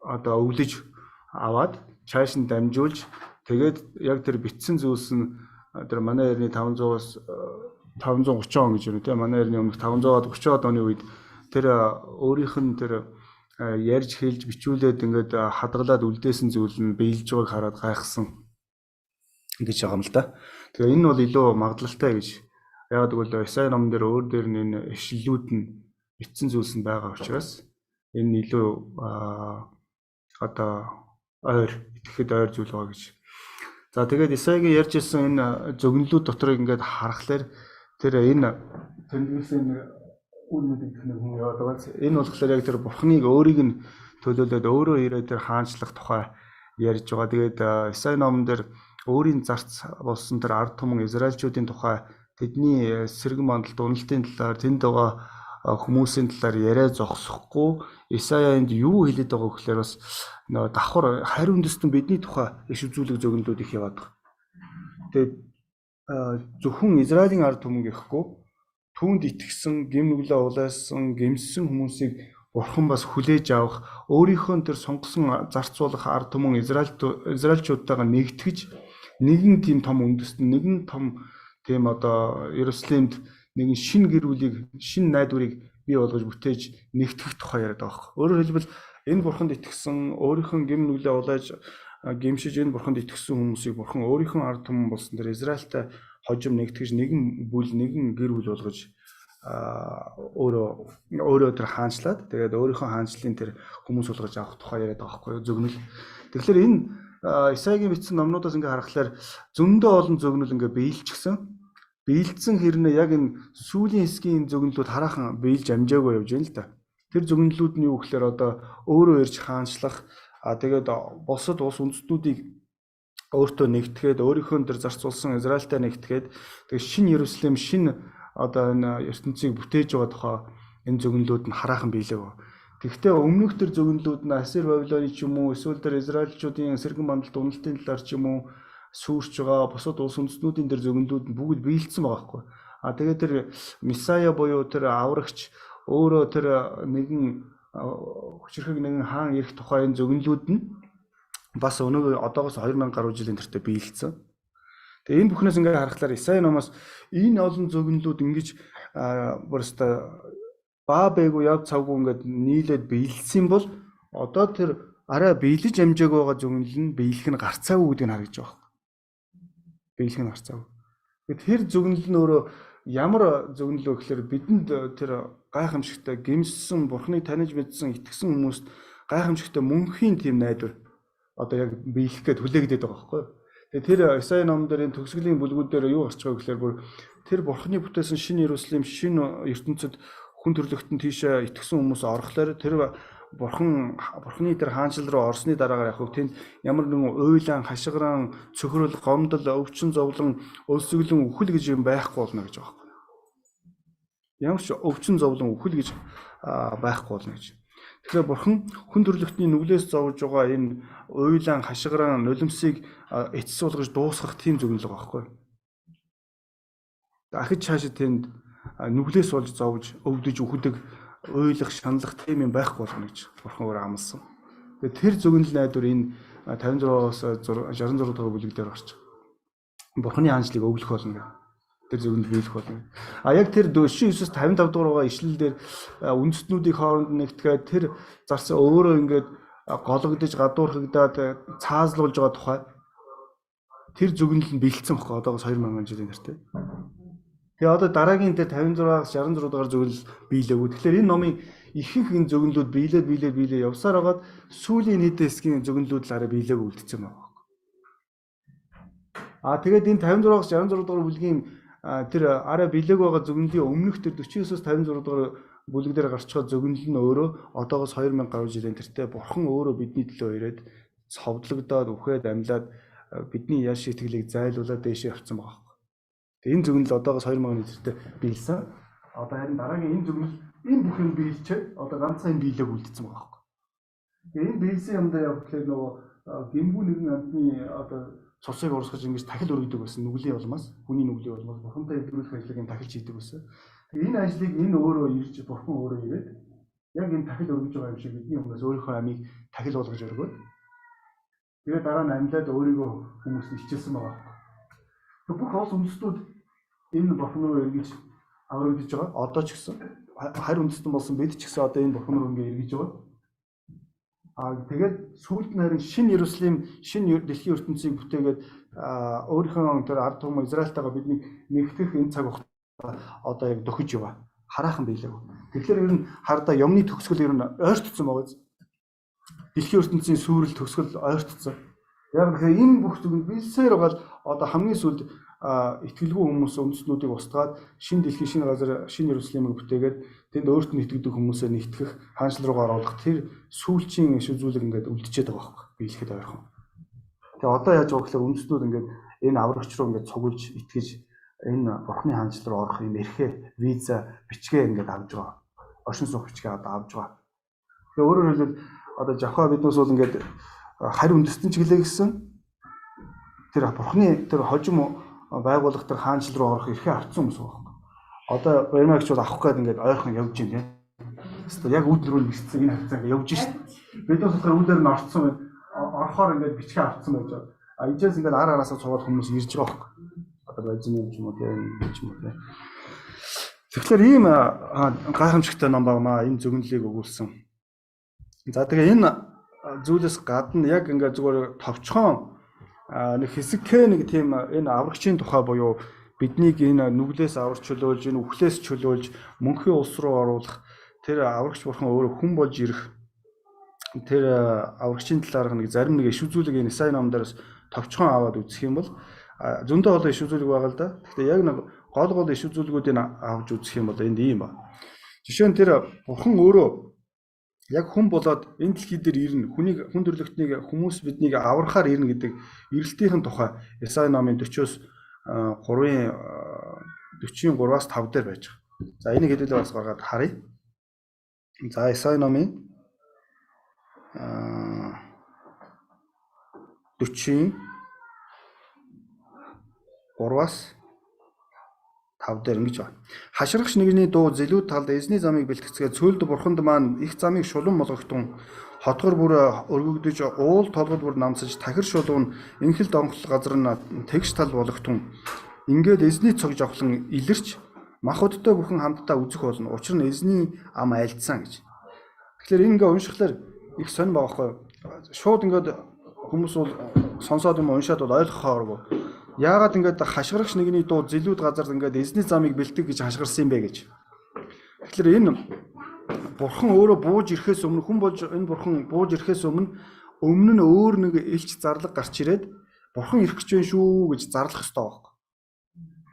одоо өвлөж аваад чааш нь дамжуулж тэгээд яг тэр бичсэн зүйлс нь тэр манай эртний 500-аас 530 он гэж байна тийм манай эртний өмнөх 530 оны үед тэр өөрийнх нь тэр ярьж хэлж бичүүлээд ингээд хадгалаад үлдээсэн зүйл нь биелж байгааг хараад гайхсан гэж байгаа юм л да. Тэгээ энэ бол илүү магадлалтай гэж. Яг гэвэл Исая номон дээр өөр дээр нь энэ ишлэлүүд нь бичсэн зүйлс нь байгаа учраас энэ илүү одоо ойр итгэхэд ойр зүйл байгаа гэж. За тэгээд Исаягийн ярьж ирсэн энэ зөгнөлүүд дотрыг ингээд харахаар тэр энэ тэмдэглэсэн үр мэдэх нэг хүн яваад байгаа. Энэ болохоор яг тэр Бурхныг өөрийг нь төлөөлөөд өөрөө ирээд тэр хаанчлах тухай ярьж байгаа. Тэгээд Исая номон дээр өөрийн зарц болсон тэр ард түмэн Израильчүүдийн тухай тэдний сэргэн мандалд уналтын талаар тэнд байгаа хүмүүсийн талаар яриа зогсохгүй Исая энд юу хэлээд байгаа гэхээр бас нөгөө давхар харь үндэстэн бидний тухай иш үзүүлэг зөгнөлүүд их яваад байгаа. Тэгээд зөвхөн Израилийн ард түмэн гэхгүй түүнд итгэсэн, гэм нүглээ улайсан, гэмссэн хүмүүсийг Бурхан бас хүлээж авах, өөрийнхөө тэр сонгосон зарцуулах ард түмэн Израильчуудтайгаа нэгтгэж нэгэн тийм том үндэстэн, нэгэн том тийм одоо Иерусалимд нэгэн шинэ гэр бүлийг, шинэ найдварыг бий болгож бүтээж нэгтгэх тухай яриад байгаа байхгүй. Өөрөөр хэлбэл энэ Бурханд итгэсэн, өөрийнхөө гэм нүглээ улайж гэмшиж энэ Бурханд итгэсэн хүмүүсийг Бурхан өөрийнхөө ард түмэн болсон тэр Израильтай хожим нэгтгэж нэгэн бүл, нэгэн гэр бүл болгож өөрөө тэр хаанчлаад тэгээд өөрийнхөө хаанчлалын тэр хүмүүс болгож авах тухай яриад байгаа байхгүй юу, зөгнөл. Тэгэхээр энэ Исаягийн бичсэн номнуудаас ингээ харахаар зөндөө олон зөгнөл ингээ биелчихсэн. Биелдсэн хэрнээ яг энэ сүүлийн хэсгийн зөгнөлүүд хараахан биелж амжаагүй явж байна л да. Тэр зөгнөлүүд нь юу гэхээр одоо өөрөө ирж хаанчлах, тэгээд бусад улс үндэстнүүдийг өөртөө нэгтгээд өөрийнхөө тэр зарцуулсан Израильтай нэгтгээд тэгээд шинэ Иерусалим, шинэ одоо энэ ертөнцийг бүтээж байгаа тухай энэ зөгнөлүүд нь хараахан биелэв. Тэгэхдээ өмнөх тэр зөгнөлүүд нь Ассир Вавилоны ч юм уу эсвэл тэр Израильчуудын сэргэн мандалд уналтын талаар ч юм уу сүрч байгаа бусад улс үндэстнүүдийн тэр зөгнөлүүд нь бүгд биелсэн байгаа байхгүй. А тэгээд тэр Месая буюу тэр аврагч өөрөө тэр нэгэн хүчирхэг нэгэн хаан ирэх тухай энэ зөгнөлүүд нь бас өнөө одоогоос 2000 гаруй жилийн тэртээ биелсэн. Тэгээ энэ бүхнээс ингээ харахлаар Исаи номоос энэ олон зөгнөлүүд ингэж бүрстэ ба бээгүү яв цавгүй ингээд нийлээд биелсэн бол одоо тэр арай биелэж амжаагүй байгаа зөгнөл нь биелэх нь гарцаагүй гэдгийг харагдаж байгаа. Биелэх нь гарцаагүй. Тэр зөгнөл нь өөрөө ямар зөгнөл вэ гэхээр бидэнд тэр гайхамшигтай гэмссэн Бурхныг таних мэдсэн итгэсэн хүмүүст гайхамшигтай мөнхийн тийм найдвар одоо яг биелэх гээд хүлээгдээд байгаа байхгүй юу? Тэгээ тэр Исаи ном дээр энэ төгсгөлийн бүлгүүд дээр юу гарч байгаа гэхээр бүр тэр Бурхны бүтээсэн шинэ Иерусалим шинэ ертөнцид хүн төрлөختөн тийшээ итгэсэн хүмүүс орохлоор тэр Бурхны тэр хаанчил руу орсны дараагаар яг тэнд ямар нэгэн уйлан, хашгиран, цөхрөл, гомдол, өвчин зовлон, өлсгөлэн, үхэл гэж юм байхгүй болно гэж байгаа байхгүй. Ямар ч өвчин зовлон, үхэл гэж байхгүй болно гэж. Тэгэхээр Бурхан хүн төрлөختний нүглээс зовж байгаа энэ уйлан, хашгиран, нулимсыг эцэс болгож дуусгах тийм зөвнөл байгаа байхгүй. Ахиж цаашид тэнд нүглээс болж зовж, өвдөж, үхдэг, уйлах, шаналх тийм юм байхгүй болно гэж Бурхан өөрөө амласан. Тэгээд тэр зөвнөл найдвар энэ 56-аас 66 дугаар бүлэг дээр гарч байгаа. Бурханы хаанчлыг өвлөх болно гэх. Тэр зөвнөл биелэх болно. А яг тэр 49-с 55 дугаар байгаа ишлэл дээр үндэстнүүдийн хооронд нэгтгэхэд тэр зарсан өөрөө ингээд гологдож гадуурхагдаад цаазлуулж байгаа тухай тэр зөвнөл нь бэлдсэн байхгүй одоогоос 2000 жилийн тэртээ. Тэгээ одоо дараагийн тэр 56-аас 66 дугаар зөвнөл биелээгүй. Тэгэхээр энэ номын ихэнх энэ зөвнөлүүд биелээд биелээд биелээ явсаар хагаад сүүлийн нийт хэсгийн зөвнөлүүд л арай биелээгүй үлдсэн байгаа байхгүй. А тэгээд энэ 56-аас 66 дугаар бүлгийн тэр арай билег байгаа зөвнөлийн өмнөх тэр 49-оос 56 дугаар бүлэг дээр гарч байгаа зөвнөл нь өөрөө одоогоос 2000 гаруй жилийн тэртээ Бурхан өөрөө бидний төлөө ирээд цовдлогдоод үхээд амьлаад бидний ял шийтгэлийг зайлуулаад дээшээ явцсан байгаа байхгүй. Тэгээ энэ зөвнөл одоогоос 2000 тэртээ биелсэн. Одоо харин дараагийн энэ зөвнөл энэ бүх юм биелчээд одоо ганцхан энэ биелээг үлдсэн байгаа байхгүй. Тэгээ энэ биелсэн юмдаа явахлаар нөгөө гэмгүй нэгэн амьтны одоо цусыг урсгаж ингэж тахил өргөдөг байсан нүглийн улмаас, хүний нүглийн улмаас Бурхантай илрүүлэх ажлыг энэ тахилч хийдэг байсан. Тэгээ энэ ажлыг энэ өөрөө ирж Бурхан өөрөө ирээд яг энэ тахил өргөж байгаа юм шиг бидний өмнөөс өөрийнхөө амийг тахил болгож өргөөд тэгээ дараа нь амьлаад өөрийгөө хүмүүст илчилсэн байгаа. Тэгээ бүх улс үндэстнүүд энэ Бурхан руу эргэж аврагдж байгаа. Одоо ч гэсэн харь үндэстэн болсон бид ч гэсэн одоо энэ Бурхан руу ингэ эргэж байгаа. А тэгээд сүүлд нь харин шинэ Иерусалим, шинэ дэлхийн ертөнцийг бүтээгээд өөрийнхөө тэр ард түмэн Израильтайгаа бидний нэгтгэх энэ цаг хугацаа одоо яг дөхөж яваа. Хараахан биелээгүй. Тэгэхээр ер нь хардаа юмны төгсгөл ер нь ойртцсон байгаа биз. Дэлхийн ертөнцийн сүрэл төгсгөл ойртцсон. Яг тэгэхээр энэ бүх зүйл биелсээр байгаа л одоо хамгийн сүүлд итгэлгүй хүмүүс үндэстнүүдийг устгаад шинэ дэлхийн шинэ газар шинэ Иерусалимыг бүтээгээд тэнд өөрт нь итгэдэг хүмүүсээ нэгтгэх хаанчлал руугаа оруулах тэр сүүлчийн иш үзүүлэг ингээд үлдчихэд байгаа байхгүй биелэхэд ойрхон. Тэгээ одоо яаж байгаа гэхээр үндэстнүүд ингээд энэ аврагч руу ингээд цуглаж итгэж энэ Бурхны хаанчлал руу орох юм эрхээ виза бичгээ ингээд авж байгаа. Оршин суух бичгээ одоо авж байгаа. Тэгээ өөрөөр хэлбэл одоо Жахва биднээс бол ингээд харь үндэстэн ч гэлээ гэсэн тэр Бурхны тэр хожим байгуулах тэр хаанчлал руу орох эрхээ авсан хүмүүс байгаа байхгүй. Одоо Баярмагч бол авах гээд ингээд ойрхон явж байна тийм. Хэвээ яг үүдл рүү нэгтсэн энэ хавцаа ингээд явж шít. Бид болохоор үүдээр нь орцсон байна. Орохоор ингээд бичгээ авцсан байж байгаа. А ижээс ингээд ар араасаа цугаад хүмүүс ирж байгаа байхгүй. Одоо бажин юм ч юм уу тийм юм ч юм уу тийм. Тэгэхээр ийм гайхамшигтай ном багмаа энэ зөвнөлийг өгүүлсэн. За тэгээ энэ зүйлээс гадна яг ингээд зүгээр товчхон нэг хэсэгхээ нэг тийм энэ аврагчийн тухай буюу биднийг энэ нүглээс аварч чөлөөлж, энэ үхлээс чөлөөлж, мөнхийн улс руу оруулах тэр аврагч бурхан өөрөө хүн болж ирэх тэр аврагчийн талаарх нэг зарим нэг иш үзүүлэг энэ Исаи ном дээрээс товчхон аваад үзэх юм бол зөндөө олон иш үзүүлэг байгаа л да. Гэхдээ яг нэг гол гол иш үзүүлгүүдийг авч үзэх юм бол энд ийм ба. Жишээ нь тэр бурхан өөрөө яг хүн болоод энэ дэлхий дээр ирнэ. Хүнийг хүн төрлөختнийг хүмүүс биднийг аврахаар ирнэ гэдэг эрэлтийн тухай Исаи номын 40-оос 3-ын 43-аас 5 дээр байж байгаа. За энийг хэдүүлээ бас гаргаад харъя. За Исаи номын 40-ийн 3-аас 5 дээр ингэж байна. Хаширгч нэгний дуу зэлүүд талд эзний замыг бэлтгэцгээ цөлд бурханд маань их замыг шулуун болгохтун хотгор бүр өргөгдөж уул толгод бүр намсаж тахир шулуун инхэл донхол газар нь тэгш тал болгохтун ингээд эзний цог жавхлан илэрч мах өдтэй бүхэн хамтдаа үзэх болно. Учир нь эзний ам айлдсан гэж. Тэгэхээр энэ ингээ уншихлаар их сонь байгаа байхгүй. Шууд ингээд хүмүүс бол сонсоод юм уншаад бол ойлгохооргүй. Яагаад ингээд хашгирагч нэгний дуу зэлүүд газар ингээд эзний замыг бэлтгэх гэж хашгирсан юм бэ гэж. Тэгэхээр энэ бурхан өөрөө бууж ирэхээс өмнө хүн болж энэ бурхан бууж ирэхээс өмнө нь өөр нэг элч зарлаг гарч ирээд бурхан ирэх гэж байна шүү гэж зарлах ёстой байхгүй.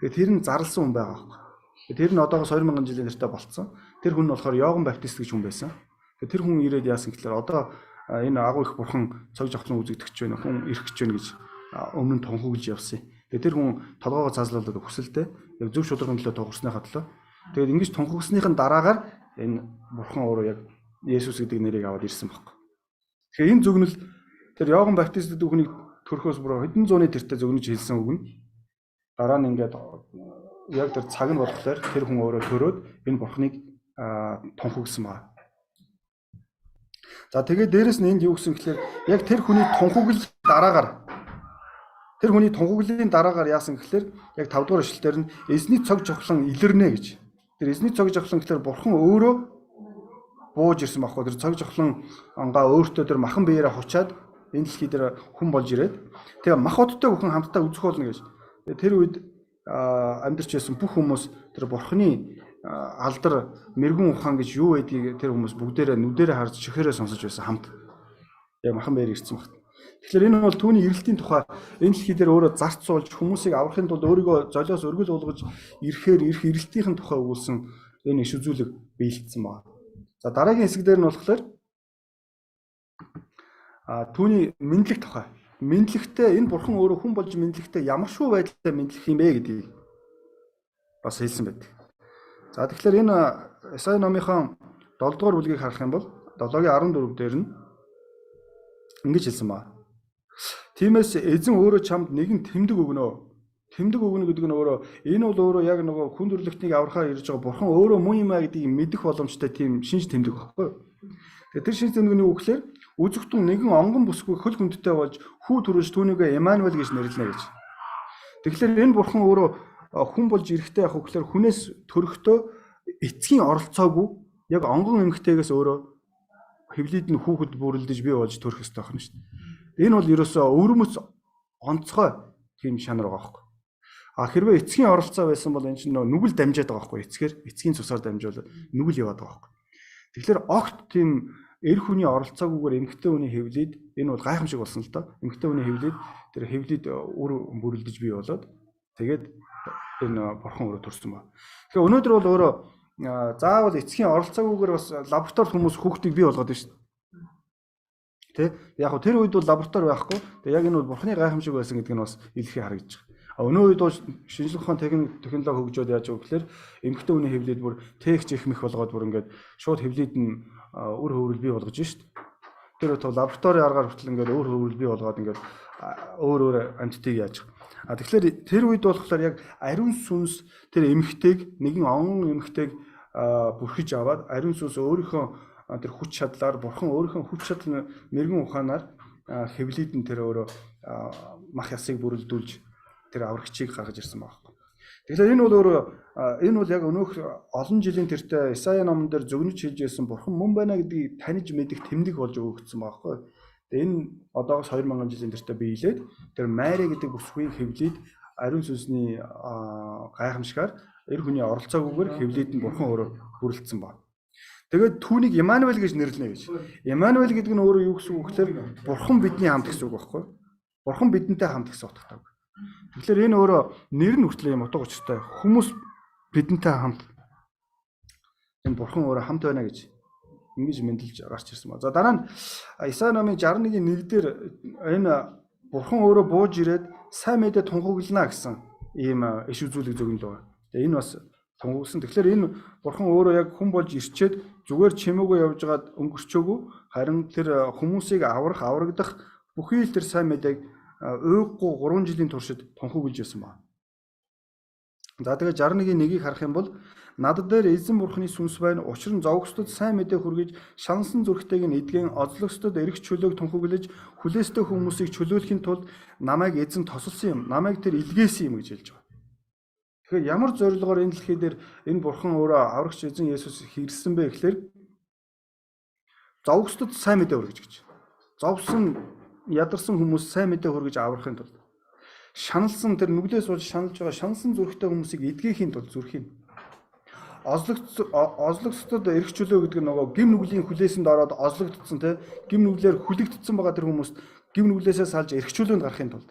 Тэгээ тэр нь зарлсан хүн байгаа байхгүй. Тэр нь одоогоос 2000 жилийн нэртэй болцсон. Тэр хүн нь болохоор Иоганн Баптист гэж хүн байсан. Тэгээ тэр хүн ирээд яасан гэхлээр одоо энэ агуу их бурхан цог жавхлан үзэгдэх гэж байна, хүн ирэх гэж байна гэж өмнө нь тунхаглаж явсан. Тэгээ тэр хүн толгоогоо цаазлуулаад хүсэлтэй яг зөв шударгын төлөө тунхагсныхаа төлөө. Тэгээд ингэж тунхагсныхын дараагаар энэ бурхан өөрөө яг Есүс гэдэг нэрийг аваад ирсэн байхгүй. Тэгэхээр энэ зөвгөнөл тэр Иоганн Баптист гэдэг хүнийг төрхөөс бүр хэдэн зууны тэртээ зөвгөнөж хэлсэн үг нь дараа нь ингээд яг тэр цаг нь болохоор тэр хүн өөрөө төрөөд энэ бурханыг тунхагласан байна. За тэгээд дээрэс нь энд юу гэсэн гэхлээр яг тэр хүний тунхаглал дараагаар тэр хүний тунхаглалын дараагаар яасан гэхлээр яг 5 дугаар эшлэлээр нь эзний цог жавхлан илэрнэ гэж. Тэр эзний цог жавхлан гэхлээр бурхан өөрөө бууж ирсэн байхгүй. Тэр цог жавхлан ангаа өөртөө тэр махан биеэрээ хучаад энэ дэлхий дээр хүн болж ирээд тэгээ мах одтой бүхэн хамтдаа үзэх болно гэж. Тэр үед амьдарч байсан бүх хүмүүс тэр бурханы алдар мэрэгүн ухаан гэж юу байдгийг тэр хүмүүс бүгдээрээ нүдэрээ харж чихээрээ сонсож байсан хамт. Яг махан биеэр ирсэн багт. Тэгэхээр энэ бол түүний эрэлтийн тухай энэ дэлхий дээр өөрөө зарц суулж хүмүүсийг аврахын тулд өөрийгөө золиос өргөл болгож ирэхээр ирэх эрэлтийн тухай өгүүлсэн энэ иш үзүүлэг биелэлдсэн байна. За дараагийн хэсэг дээр нь болохоор түүний мэдлэг тухай. Мэдлэгтээ энэ бурхан өөрөө хүн болж мэдлэгтээ ямар шүү байдлаар мэдлэх юм бэ гэдгийг бас хэлсэн байдаг. За тэгэхээр энэ Исаи номынхон 7 дугаар бүлгийг харах юм бол 7-гийн 14 дээр нь ингэж хэлсэн байна. Тиймээс эзэн өөрөө чамд нэгэн тэмдэг өгнө. Тэмдэг өгнө гэдэг нь өөрөө энэ бол өөрөө яг нөгөө хүн төрлөختнийг аврахаар ирж байгаа бурхан өөрөө мөн юм а гэдгийг мэдэх боломжтой тийм шинж тэмдэг байхгүй юу? Тэгээ тэр шинж тэмдэг нь юу гэхээр үзэгтэн нэгэн онгон бүсгүй хөл хүндтэй болж хүү төрөж түүнийгээ Эммануэль гэж нэрлэнэ гэж. Тэгэхээр энэ бурхан өөрөө хүн болж ирэхдээ яг гэхээр хүнээс төрөхдөө эцгийн оролцоогүй яг онгон эмэгтэйгээс өөрөө хэвлийд нь хүүхэд бүрэлдэж бий болж төрөх ёстой байна шүү дээ. Энэ бол ерөөсөө өвөрмөц онцгой тийм шанар байгаа байхгүй. А хэрвээ эцгийн оролцоо байсан бол энэ чинь нүгэл дамжаад байгаа байхгүй. Эцгээр эцгийн цусаар дамжуулаад нүгэл яваад байгаа байхгүй. Тэгэхээр огт тийм эр хүний оролцоогүйгээр эмэгтэй хүний хэвлийд энэ бол гайхамшиг болсон л доо. Эмэгтэй хүний хэвлийд тэр хэвлийд үр бүрэлдэж бий болоод тэгээд энэ бурхан өөрөө төрсөн ба. Тэгэхээр өнөөдөр бол өөрөө заавал эцгийн оролцоогүйгээр бас лабораторид хүмүүс хүүхдийг бий болгоод байна шүү дээ. Тэ? Яг хөө тэр үед бол лаборатори байхгүй. Тэгээ яг энэ бол бурханы гайхамшиг байсан гэдэг нь бас илэрхий харагдаж байгаа. А өнөө үед бол шинжлэх ухааны технологи хөгжөөд яаж вэ гэхээр эмэгтэй хүний хэвлийд бүр тэгч их мэх болгоод бүр ингээд шууд хэвлийд нь үр хөврөл бий болгож шít. Тэр бол лаборатори аргаар хүртэл ингээд үр хөврөл бий болгоод ингээд өөр өөр амьтдыг яаж. А тэгэхээр тэр үед болохоор яг ариун сүнс тэр эмэгтэйг нэгэн онгон эмэгтэйг бүрхэж аваад ариун сүнс өөрийнхөө тэр хүч чадлаар бурхан өөрийнхөө хүч чадал мэрэгэн ухаанаар хэвлийд нь тэр өөрөө мах ясыг бүрэлдүүлж тэр аврагчийг гаргаж ирсэн байгаа байхгүй. Тэгэхээр энэ бол өөрөө энэ бол яг өнөөх олон жилийн тэртээ Исая номон дээр зөгнөж хэлж байсан бурхан мөн байна гэдгийг таних мэдэх тэмдэг болж өгөгдсөн байгаа байхгүй. Тэгээ энэ одоогоос 2000 жилийн тэртээ биелээд тэр Мари гэдэг бүсгүйн хэвлийд ариун сүнсний гайхамшигаар эр хүний оролцоогүйгээр хэвлийд нь бурхан өөрөө бүрэлдсэн байна. Тэгээд түүнийг Эммануэль гэж нэрлэнэ гэж. Эммануэль гэдэг нь өөрөө юу гэсэн үг гэхээр бурхан бидний хамт гэсэн үг байхгүй юу? Бурхан бидэнтэй хамт гэсэн утгатай үг. Тэгэхээр энэ өөрөө нэр нь хүртэл юм утга учиртай. Хүмүүс бидэнтэй хамт энэ бурхан өөрөө хамт байна гэж ингэж мэндэлж гарч ирсэн ба. За дараа нь Исаи номын 61-ийн 1 дээр энэ бурхан өөрөө бууж ирээд сайн мэдээ тунхаглана гэсэн ийм иш үзүүлэг зөгнөл байгаа. Тэгээ энэ бас тунхагласан. Тэгэхээр энэ бурхан өөрөө яг хүн болж ирчээд зүгээр чимээгүй явж байгаад өнгөрчөөгүй харин тэр хүмүүсийг аврах, аврагдах бүхий л тэр сайн мэдээг уйггүй 3 жилийн туршид тунхаглаж байсан байна. За тэгээ 61-ийн 1-ийг харах юм бол над дээр эзэн бурхны сүнс байна. Учир нь зовгсдод сайн мэдээ хүргэж, шансан зүрхтэйг нь эдгэн, озлогсдод эрх чөлөөг тунхаглаж, хүлээстэй хүмүүсийг чөлөөлөхийн тулд намайг эзэн тосолсон юм. Намайг тэр илгээсэн юм гэж хэлж байгаа. Тэгэхээр ямар зорилгоор энэ дэлхий дээр энэ бурхан өөрөө аврагч эзэн Есүс хэрсэн бэ гэхлээр зовгсдод сайн мэдээ хүргэж гэж. Зовсон, ядарсан хүмүүс сайн мэдээ хүргэж аврахын тулд шаналсан тэр нүглээс болж шаналж байгаа шаналсан зүрхтэй хүмүүсийг эдгээхийн тулд зүрхийг озлогцдод эрх чөлөө гэдэг нь нөгөө гим нүглийн хүлээсэнд ороод озлогдсон те гим нүглээр хүлэгдсэн байгаа тэр хүмүүст гим нүглээсээ салж эрх чөлөөнд гарахын тулд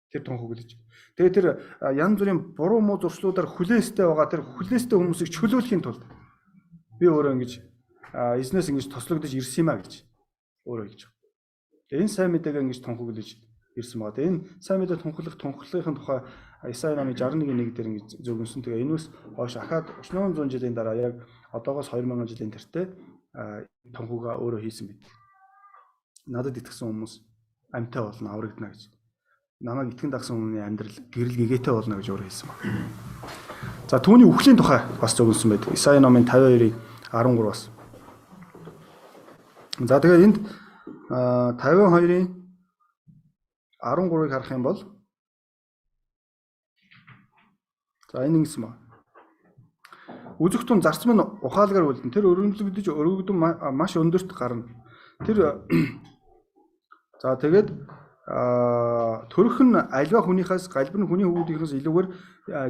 тэр тунхаглаж. Тэгээ тэр янз бүрийн буруу муу зуршлуудаар хүлээстэй байгаа тэр хүлээстэй хүмүүсийг чөлөөлөхийн тулд би өөрөө ингэж эзнээс ингэж тослогдож ирсэн юм а гэж өөрөө хэлж байгаа. Тэгээ энэ сайн мэдээг ингэж тунхаглаж ирсэн байгаа. Энэ сайн мэдээ тунхаглахын тухай Исаи намын 61-ийн 1 дээр ингэж зөвгөнсөн. Тэгээ энэс хойш ахаад 300 жилийн дараа яг одоогоос 2000 жилийн тэртээ тунхагаа өөрөө хийсэн байдаг. Надад итгэсэн хүмүүс амьтай болно, аврагдана гэж. Намайг итгэн дагсан хүмүүний амьдрал гэрэл гэгээтэй болно гэж өөрөө хэлсэн байна. За түүний үхлийн тухай бас зөвгөнсөн байдаг. Исаи намын 52-ийн 13 бас. За тэгээ энд 52-ийн 13-ыг харах юм бол за энэ ингэсэн ба. Үзэгтэн зарцм нь ухаалгаар үлдэн. Тэр өргөмжлөгдөж өргөгдөн маш өндөрт гарна. Тэр за тэгээд төрөх нь альва хүнийхээс галбир нь хүний хүүдийнхээс илүүгээр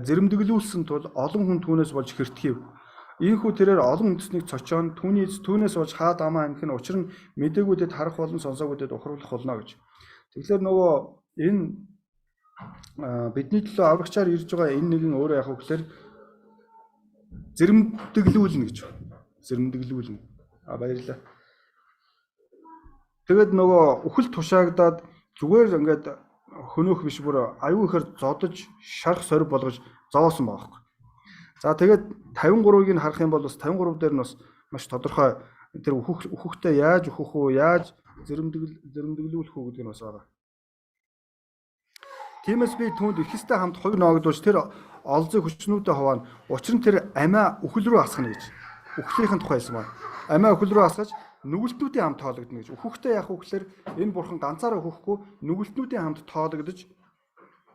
зэрэмдэглүүлсэн тул олон хүн түүнээс болж хэртгэв. Ийхүү тэрээр олон үндэснийг цочоон түүний эз түүнээс болж хаад амаа амх нь учир нь мдэггүйдэд харах болон сонсоогүйдэд ухруулах болно гэж. Тэгэхээр нөгөө энэ бидний төлөө аврагчаар ирж байгаа энэ нэгэн өөрөө яг гэхээр зэрэмдэглүүлнэ гэж. Зэрэмдэглүүлнэ. А баярлалаа. Тэгээд нөгөө үхэл тушаагдаад зүгээр ингээд хөнөөх биш бүр аюу ихээр зодож шарх сорив болгож зовоосон байгаа байхгүй. За тэгээд 53-ыг нь харах юм бол бас 53 дээр нь бас маш тодорхой тэр үхэхдээ яаж өөхөх үү, яаж зэрэмдэглүүлэх үү гэдэг нь бас байгаа. Тиймээс би түүнд ихэстэй хамт хувь ноогдуулж тэр олзыг хүчнүүдээ хуваана. Учир нь тэр амиа үхэл рүү асгана гэж. Үхлийнхэн тухай хэлсэн байна. Амиа үхэл рүү асгаж нүгэлтнүүдийн хамт тоологдно гэж. Үхэхдээ яах вэ гэхээр энэ бурхан ганцаараа үхэхгүй нүгэлтнүүдийн хамт тоологдож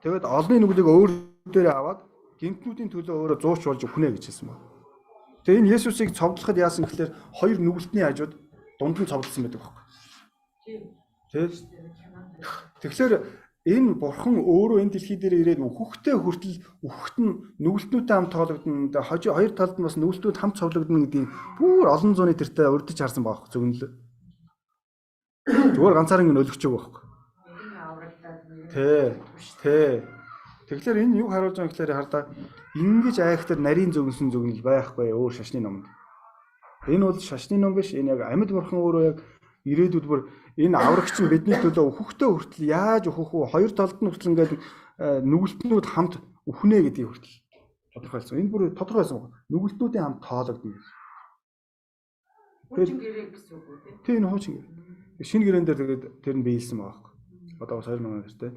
тэгээд олонний нүглийг өөр дээрээ аваад гинтнүүдийн төлөө өөрөө зууч болж үхнэ гэж хэлсэн байна. Тэгээ энэ Есүсийг цовдлоход яасан гэхээр хоёр нүгэлтний хажууд дунд нь цовдлсон байдаг байхгүй. Тэ. Тэгэхээр энэ бурхан өөрөө энэ дэлхий дээр ирээд үхэхтэй хүртэл үхэхт нь нүгэлтнүүдтэй хамт тоологдоно. Хоёр талд нь бас нүгэлтнүүд хамт цовлогдоно гэдгийг бүр олон зууны тэртээ урдж харсан байгаа байхгүй зөвнөлөө. Зүгээр ганцаараа ингэ өлгөж байгаа байхгүй. Тэ. Тэ. Тэгэхээр энэ юу харуулж байгаа гэхээр хардаа ингэж айхтар нарийн зөвгөнсөн зөвгөнөл байхгүй өөр шашны номонд. Энэ бол шашны ном биш. Энэ яг амьд бурхан өөрөө яг ирээдүйд бүр энэ аврагч нь бидний төлөө үхэхтэй хүртэл яаж өөхөх үү? Хоёр талд нь хүртэл ингээд нүгэлтнүүд хамт үхнэ гэдгийг хүртэл тодорхойлсон. Энэ бүр тодорхойлсон байна. Нүгэлтнүүдийн хамт тоологдоно гэж. Хуучин гэрээ гэсэн үг үү те? Тийм энэ хуучин гэрээ. Шинэ гэрээн дээр тэгээд тэр нь биелсэн байгаа байхгүй. Одоо бас 2000 тэр те.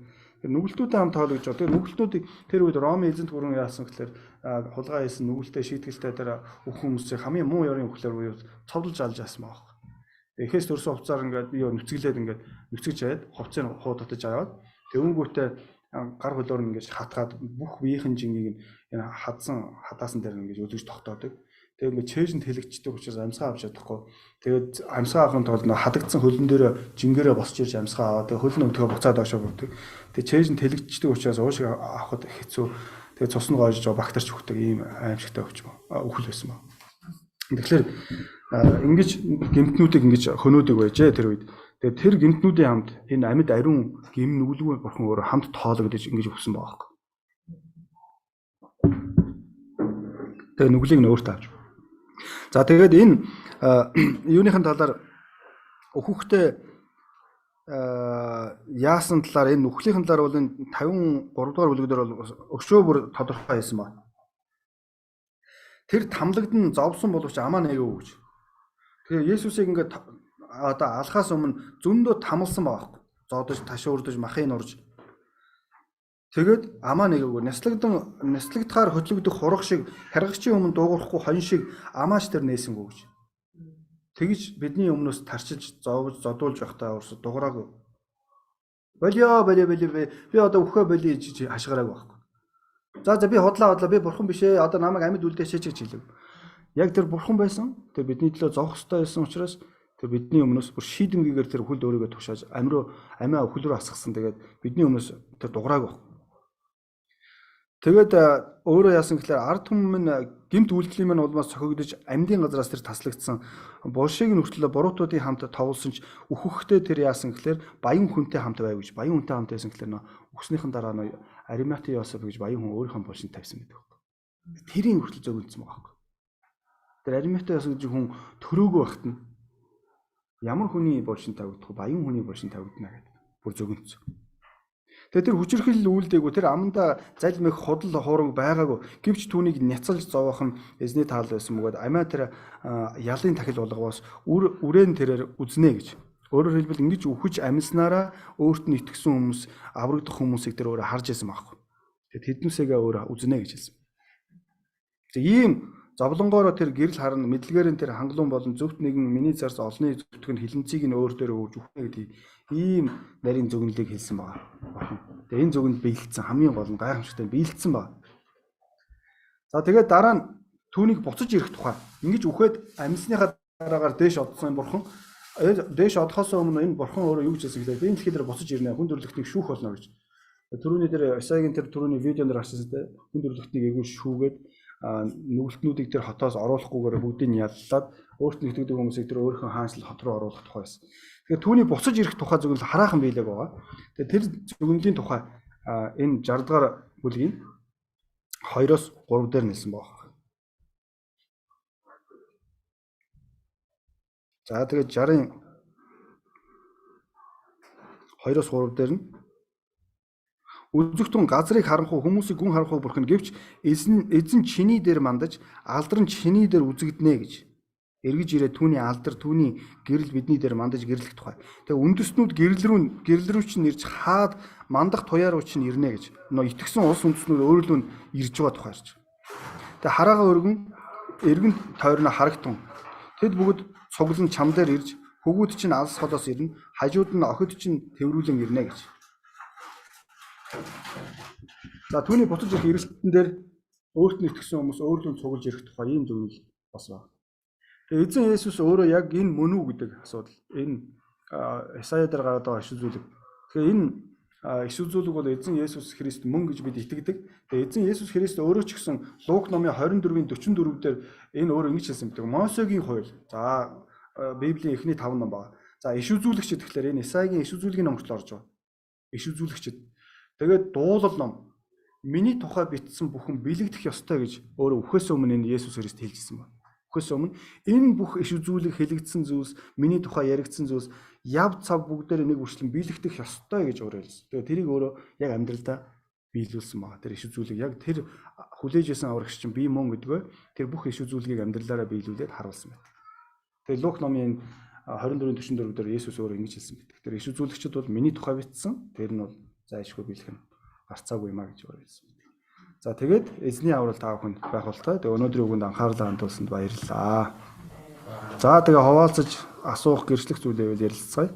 Тэр нүгэлтүүдийн хамт тоологдож байгаа. Тэр нүгэлтнүүдийг тэр үед Ромын эзэнт гүрэн яасан гэхлээр хулгай хийсэн нүгэлтэй шийтгэлтэй тэр бүх хүмүүсийг хамгийн муу ёрын үхлээр буюу цовдлж алж яасан байгаа байхгүй. Эхээс төрсөн хувцаар ингээд юу нүцгэлээд ингээд нүцгэж аваад хувцыг хуудатаж аваад тэвэнгүүтээ гар хөлөөр нь ингээд хатгаад бүх биеийн жингийг энэ хадсан хадаасан дээр ингээд өлгөж тогтоодог. Тэгээ ингээд чэйжэнд хэлэгддэг учраас амьсгаа авч чадахгүй. Тэгээд амьсгаа авахын тулд нөө хадагдсан хөлн дээр жингээрээ босч ирж амьсгаа аваад тэгээ хөл нь өвдгөө буцаад доошоо буудаг. Тэгээ чэйжэнд хэлэгддэг учраас уушиг авахд хэцүү. Тэгээ цус нь гоожж байгаа бактерч өгдөг ийм аимшигтай үхэл байсан ба. Тэгэхээр ингэж гэмтнүүдийг ингэж хөнөөдөг байжээ тэр үед. Тэгээд тэр гэмтнүүдийн хамт энэ амьд ариун гэм нүгэлгүй бурхан өөрөө хамт тоологдож ингэж өгсөн байгаа байхгүй. Тэгээ нүглийг нь өөртөө авч. За тэгээд энэ юуныхын талаар өөхөхтэй яасан талаар энэ нүхлийнхэн талаар бол энэ 53 дугаар бүлэг дээр бол өшөө бүр тодорхой хийсэн байна. Тэр тамлагдан зовсон боловч амаа нэгэв гэж. Тэгэхээр Есүсийг ингээд одоо алхаас өмнө зөндөө тамлсан байгаа байхгүй. Зодож, ташуурдаж, махыг нурж. Тэгээд амаа нэгээгүй няслагтахаар хөдлөгдөх хураг шиг харгагчийн өмнө дуугарахгүй хонь шиг амааш тэр нээсэнгүү гэж. Тэгж бидний өмнөөс тарчилж зовж зодуулж байхдаа өөрсө дуграагүй. Болио болио болио би одоо үхээ болио гэж хашгираагүй байхгүй. За би худлаа би бурхан биш ээ. Одоо намайг амьд үлдээч гэж хэлэв. Яг тэр бурхан байсан. Тэр бидний төлөө зовх ёстой байсан учраас тэр бидний өмнөөс бүр шийдэмгийгээр тэр хүлд өөрийгөө тушааж амиа үхэл рүү асгасан. Тэгээд бидний өмнөөс тэр дуграагүй байхгүй. Тэгээд өөрөө яасан гэхээр ард түмэн минь гэмт үйлдэлийн минь улмаас цохигдож амьдын газраас тэр таслагдсан. Булшийг нь хүртэл буруутуудын хамт товлсон ч үхэхдээ тэр яасан гэхээр баян хүнтэй хамт байв гэж. Баян хүнтэй хамт байсан гэхээр нөө үхснийхэн дараа нөө Аримати Йосеф гэж баян хүн өөрийнхөө булшинд тавьсан гэдэг байхгүй. Тэрийн хүртэл зөгнөсөн байгаа байхгүй. Тэр Аримати Йосеф гэж хүн төрөөгөө байхад нь ямар хүний булшинд тавигдах вэ? Баян хүний булшинд тавигдана гэдэг. Бүр зөгнөсөн. Тэгээ тэр хүчирхэл үйлдээгүй, тэр аманда залмих худал хууранг байгаагүй. Гэвч түүнийг няцалж зовоох нь эзний таал байсан бөгөөд амиа тэр ялын тахил болгоос үрээн тэрээр үзнэ гэж. Өөрөөр хэлбэл ингэж үхэж амьснараа өөрт нь итгэсэн хүмүүс, аврагдах хүмүүсийг тэр өөрөө харж байсан байхгүй. Тэгээ тэднээсээгээ өөрөө үзнэ гэж хэлсэн. Тэгээ ийм зовлонгоороо тэр гэрэл харна, мэдлэгээр нь тэр хангалуун болон зөвхт нэгэн миний зарц олонний зөвтгөн хилэнцгийг нь өөр дээр өгж үхнэ гэдэг ийм нарийн зөгнөлийг хэлсэн байгаа. Тэгээ энэ зөгнөл биелэлцэн, хамгийн гол нь гайхамшигтай биелэлцэн байна. За тэгээд дараа нь түүнийг буцаж ирэх тухай. Ингэж үхээд амьсныхаа дараагаар дээш одсон бурхан дээш одохоос өмнө энэ бурхан өөрөө юу гэж хэлсэн гэхээр би энэ дэлхий дээр буцаж ирнэ, хүн төрлөختнийг шүүх болно гэж. Түрүүний дээр Исаигийн тэр түрүүний видеон дээр гарсан те, хүн төрлөختнийг эгүй шүүгээд нүгэлтнүүдийг тэр хотоос оруулахгүйгээр бүгдийг нь яллаад өөрт нь итгэдэг хүмүүсийг тэр өөрийнхөө хаанчлал хот руу оруулах тухай байсан. Тэгэхээр түүний буцаж ирэх тухай зөвгөл хараахан биелэг байгаа. Тэгэхээр тэр зөвгөмлийн тухай энэ 60 дугаар бүлгийн 2-оос 3 дээр нэлсэн байгаа. За тэгээд 60-ын 2-оос 3 дээр нь үзэгтэн газрыг харанхуй хүмүүсийг гүн харанхуй бүрхэн гэвч эзэн чиний дээр мандаж алдар нь чиний дээр үзэгдэнэ гэж. Эргэж ирээ түүний алдар түүний гэрэл бидний дээр мандаж гэрлэх тухай. Тэгээ үндэстнүүд гэрэл рүү чинь ирж хаад мандах туяа руу чинь ирнэ гэж. Нөө итгэсэн улс үндэстнүүд өөрлөө нь ирж байгаа тухай ярьж. Тэгээ хараагаа өргөн эргэн тойрно харагтун. Тэд бүгд цуглан чам дээр ирж хөвгүүд чинь алс холоос ирнэ, хажууд нь охид чинь тэврүүлэн ирнэ гэж. За түүний буцаж ирэх эргэлтэн дээр өөрт нь итгэсэн хүмүүс өөрлөө цуглаж ирэх тухай ийм зөвлөл бас байна. Тэгээ эзэн Есүс өөрөө яг энэ мөн үү гэдэг асуудал. Энэ Исая дээр гараад байгаа иш үзүүлэг. Тэгэхээр энэ иш үзүүлэг бол эзэн Есүс Христ мөн гэж бид итгэдэг. Тэгээ эзэн Есүс Христ өөрөө ч гэсэн Лук номын 24-ийн 44 дээр энэ өөрөө ингэж хэлсэн байдаг. Мосегийн хууль. За Библийн эхний 5 ном байна. За иш үзүүлэгчид тэгэхээр энэ Исаигийн иш үзүүлгийн ном хүртэл орж байгаа. Иш үзүүлэгчид. Тэгээд дуулал ном. Миний тухай бичсэн бүхэн бэлэгдэх ёстой гэж өөрөө үхээс өмнө энэ Есүс Христ хэлжсэн байна. Үхээс өмнө энэ бүх иш үзүүлэг хэлэгдсэн зүйлс, миний тухай яригдсан зүйлс яв цав бүгдээр нэг үрчлэн биелэгдэх ёстой гэж өөрөө хэлсэн. Тэгээд тэрийг өөрөө яг амьдралдаа биелүүлсэн байгаа. Тэр иш үзүүлэг яг тэр хүлээж исэн аврагч чинь би мөн гэдгөө тэр бүх иш үзүүлгийг амьдралаараа биелүүлээд харуулсан байдаг. Тэгээд Лук номын 24:44 дээр Есүс өөрөө ингэж хэлсэн байдаг. Тэр иш үзүүлэгчид бол миний тухай бичсэн. Тэр нь бол зайлшгүй биелэх нь гарцаагүй юм а гэж өөрөө хэлсэн байдаг. За тэгээд эзний аврал та бүхэнд байх болтугай. Тэгээд өнөөдрийн үгэнд анхаарлаа хандуулсанд баярлалаа. За тэгээ хуваалцаж асуух гэрчлэх зүйлээвэл ярилцгаая.